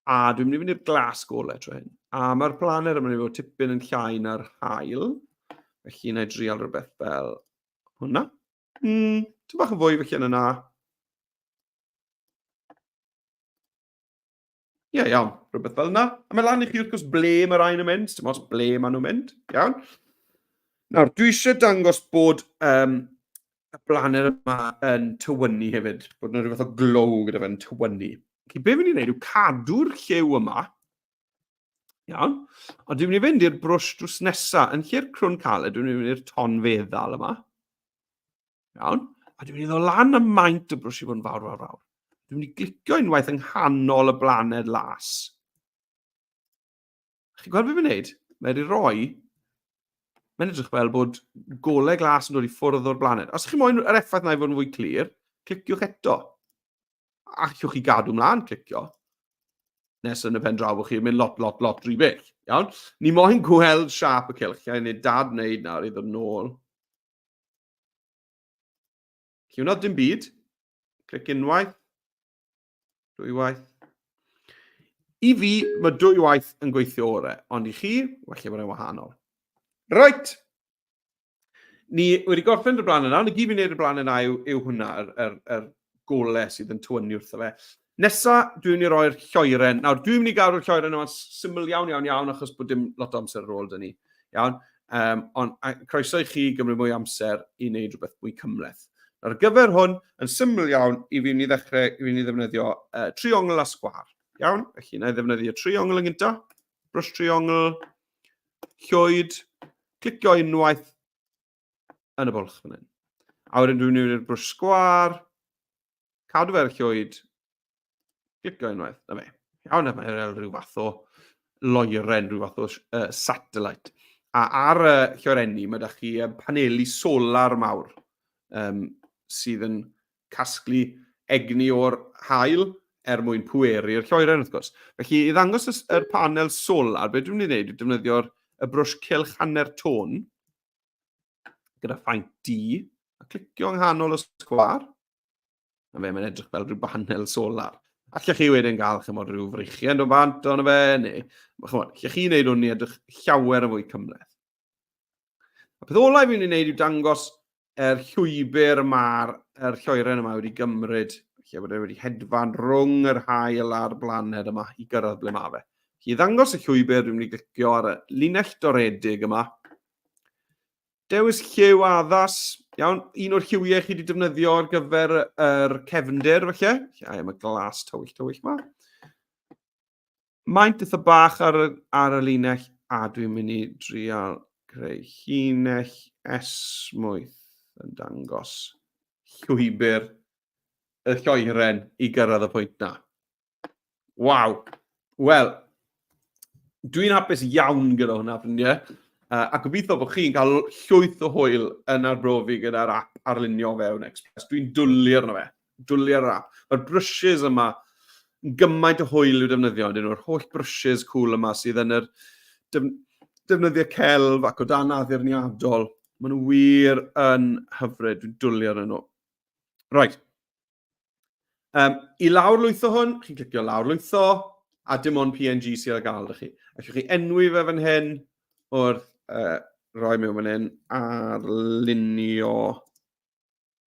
A dwi'n mynd i fynd i'r glas golau tro hyn. A mae'r planed yma'n mynd i fod tipyn yn llai na'r haul. Felly na i drial rhywbeth fel hwnna. Tipyn bach yn fwy felly yn yna. Ie, yeah, iawn. rhywbeth fel yna. A mae lan i chi wrth gwrs ble mae rhain yn mynd, dim ots ble maen nhw'n mynd, iawn. Nawr, dwi eisiau dangos bod um, y blaned yma yn tywynnu hefyd, bod yna rhywbeth o glow gyda fe'n tywynnu. Felly, be fi'n ei wneud yw cadw'r lliw yma, iawn, ond dwi'n mynd i fynd i'r brwsh drws nesaf, yn lle'r crwn caled, dwi'n mynd i fynd i'r ton feddal yma. Iawn, a dwi'n mynd i ddod lan y maint y brwsh i fod yn fawr, fawr, fawr. Dwi'n mynd i glicio unwaith yng nghanol y blaned las. Chi'n gweld beth mae'n gwneud? Mae wedi rhoi... Mae'n edrych fel bod golau glas yn dod i ffwrdd o'r blaned. Os chi'n moyn yr effaith na i fod yn fwy clir, cliciwch eto. Allwch chi gadw mlaen clicio. Nes yn y pen draw bod chi'n mynd lot, lot, lot rhy bell. Iawn? Ni moyn gweld siap y cylch. Iawn, neu dad wneud nawr i ddod nôl. Chi hwnna dim byd. Clic unwaith. Dwywaith. I fi, mae dwywaith yn gweithio orau, ond i chi, falle bod e'n wahanol. Right! Ni wedi gorffen y blaen yna, ond y gyd fi'n neud y blaen yna yw, yw hwnna, yr, yr, yr gole sydd yn tywynnu wrtho fe. Nesa, dwi'n mynd i roi'r lloeren. Nawr, dwi'n mynd i gadw'r lloeren yma'n syml iawn, iawn, iawn, achos bod dim lot o amser ar ôl dyn ni. Iawn? Um, ond a, croeso i chi gymryd mwy amser i wneud rhywbeth mwy cymhleth. Ar gyfer hwn, yn syml iawn, i fi mynd i ddechrau, i fi mynd i ddefnyddio uh, triongl a sgwar. Iawn? Felly, na i ddefnyddio triongl yn gyntaf. Brwsh triongl, llwyd, clicio unwaith yn y bwlch fan hyn. A wedyn dwi'n mynd i'r brwsh sgwar, cadw fe'r llwyd, Clicio unwaith, na fe. Iawn, mae'n fel rhyw fath o loeren, rhyw fath o uh, satellite. A ar y llorenni, mae da chi paneli solar mawr um, sydd yn casglu egni o'r haul er mwyn pweru'r lloeren, wrth gwrs. Felly, i ddangos y, yr panel solar, be dwi'n mynd i wneud yw defnyddio'r y brwsh cylch hanner tôn gyda phaent D a clicio yng nghanol y sgwar. Na fe, mae'n edrych fel rhyw banel solar. Allech chi wedyn gael, chymod, rhyw freichiau yn dod bant o'n fe, neu, chymod, allech chi wneud hwn i edrych llawer yn fwy cymhleth. A peth olaf fi'n ei wneud yw dangos yr llwybr mae'r er lloeren yma wedi gymryd, lle bod e wedi hedfan rhwng yr haul a'r blaned yma i gyrraedd ble mae fe. I ddangos y llwybr, dwi'n mynd i glicio ar y linell doredig yma, Dewis lliw addas, iawn, un o'r lliwiau chi wedi defnyddio ar gyfer yr cefndir, felly. Lle am y glas tywyll tywyll yma. Maint eitha bach ar y, ar y linell, a dwi'n mynd i drial creu llinell esmwyth yn dangos llwybr y lloeren i gyrraedd y pwynt na. Waw. Wel, dwi'n hapus iawn gyda hwnna, ffrindiau. Uh, a gobeithio bod chi'n cael llwyth o hwyl yn arbrofi gyda'r app arlunio fewn Express. Dwi'n dwlu arno fe. Dwlu ar yr app. Mae'r brushes yma yn gymaint o hwyl i'w defnyddio. Dyn nhw'r holl brushes cool yma sydd yn yr defn defnyddiau celf ac o dan addurniadol. Maen nhw wir yn hyfryd. Dwi'n dwlu arnyn nhw. Right. Um, I lawr lwytho hwn, chi'n clicio lawr lwytho, a dim ond PNG sydd ar gael ydych chi. Allwch chi enwi fe fan hyn wrth uh, roi mewn fan hyn arlunio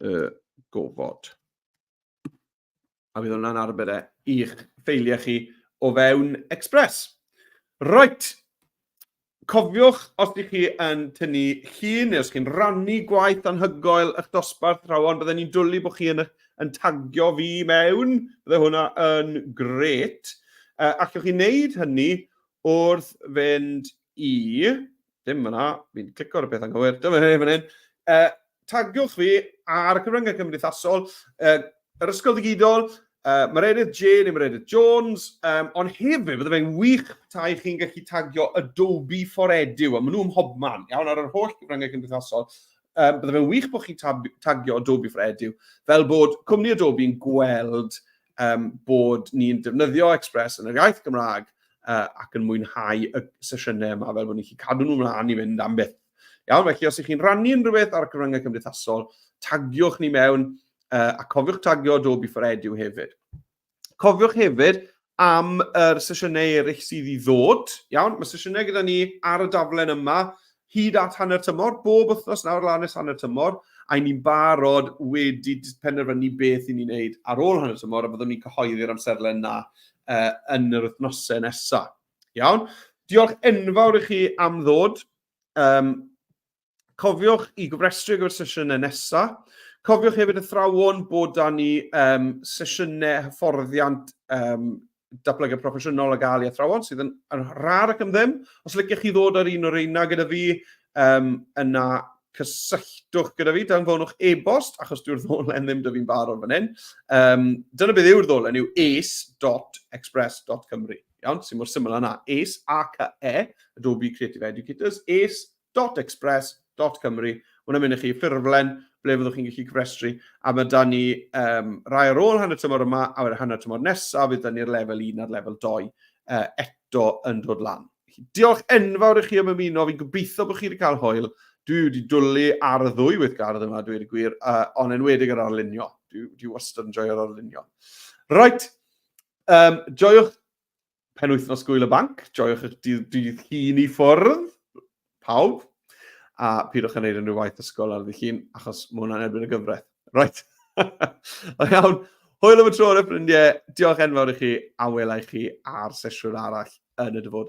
y gofod. A bydd hwnna'n arbed e i'ch ffeiliau chi o fewn Express. Right, Cofiwch, os ydych chi yn tynnu llun neu os chi'n rannu gwaith anhygoel eich dosbarth athrawon, bydden ni'n dwlu bod chi yn, yn tagio fi mewn. Bydde hwnna yn gret. Uh, allwch chi wneud hynny wrth fynd i... Dim yna, fi'n clicio ar y peth anghywir. Dyma hyn, fan hyn. Uh, tagiwch fi ar y cyfryngau cymdeithasol, uh, yr Ysgol Ddigidol, uh, Meredydd J neu Meredydd Jones, um, ond hefyd bydde fe'n wych tai chi'n gallu tagio Adobe for Edu, a maen nhw ym mhobman, iawn, ar yr holl gyfryngau cymdeithasol. Um, bydde fe'n wych bod chi'n tagio Adobe for Edu, fel bod cwmni Adobe yn gweld um, bod ni'n defnyddio Express yn yr iaith Gymraeg uh, ac yn mwynhau y sesiynau yma, fel bod ni'n gallu cadw nhw mlaen i fynd am byth. Iawn, felly os ych chi'n rannu unrhyw beth ar y cyfryngau cymdeithasol, tagiwch ni mewn uh, a cofiwch tagio Adobe for Edu hefyd. Cofiwch hefyd am yr sesiynau eraill sydd i ddod. Iawn, mae sesiynau gyda ni ar y daflen yma hyd at hanner tymor, bob wythnos nawr lan nes hanner tymor, a ni'n barod wedi penderfynu beth i ni'n neud ar ôl hanner tymor, a byddwn ni'n cyhoeddi'r amserlen na yn yr wythnosau nesaf. Iawn? Diolch enfawr i chi am ddod. Um, cofiwch i gofrestru ar gyfer sesiynau nesaf. Cofiwch hefyd athrawon bod da ni um, sesiynau hyfforddiant um, datblygu proffesiynol a gael i athrawon sydd yn, yn rar ac am ddim. Os liciech chi ddod ar un o'r reina gyda fi, um, yna cysylltwch gyda fi, danfonwch e-bost, achos dyw'r ddolen ddim dy fi'n barod fan hyn. Um, dyna beth yw'r ddolen, yw ace.express.cymru. Iawn, sy'n mor syml yna. Ace, A-C-E, Adobe Creative Educators, ace.express.cymru. Hwna'n mynd i chi ffurflen ble fyddwch chi'n gallu cyfrestru. A mae da ni um, rai ar ôl hanner tymor yma, a wedyn hanner tymor nesaf, fydd da ni'r lefel 1 a'r lefel 2 uh, eto yn dod lan. Diolch enfawr i chi am ymuno, fi'n gobeithio bod chi wedi cael hwyl. Dwi wedi dwlu ar y ddwy weithgaredd yma, dweud y gwir, uh, ond enwedig yr arlunio. Dwi, dwi wastad yn joio'r arlunio. Right, um, joiwch penwythnos gwyl y banc, joiwch eich dydd, dydd hun i ffwrdd, pawb, a pidwch yn gwneud unrhyw waith ysgol ar ddydd llun, achos mae hwnna'n erbyn y gyfraith. Right. O iawn, hwyl am y tro, ffrindiau, diolch enfawr i chi, a welai chi ar sesiwn arall yn y dyfodol.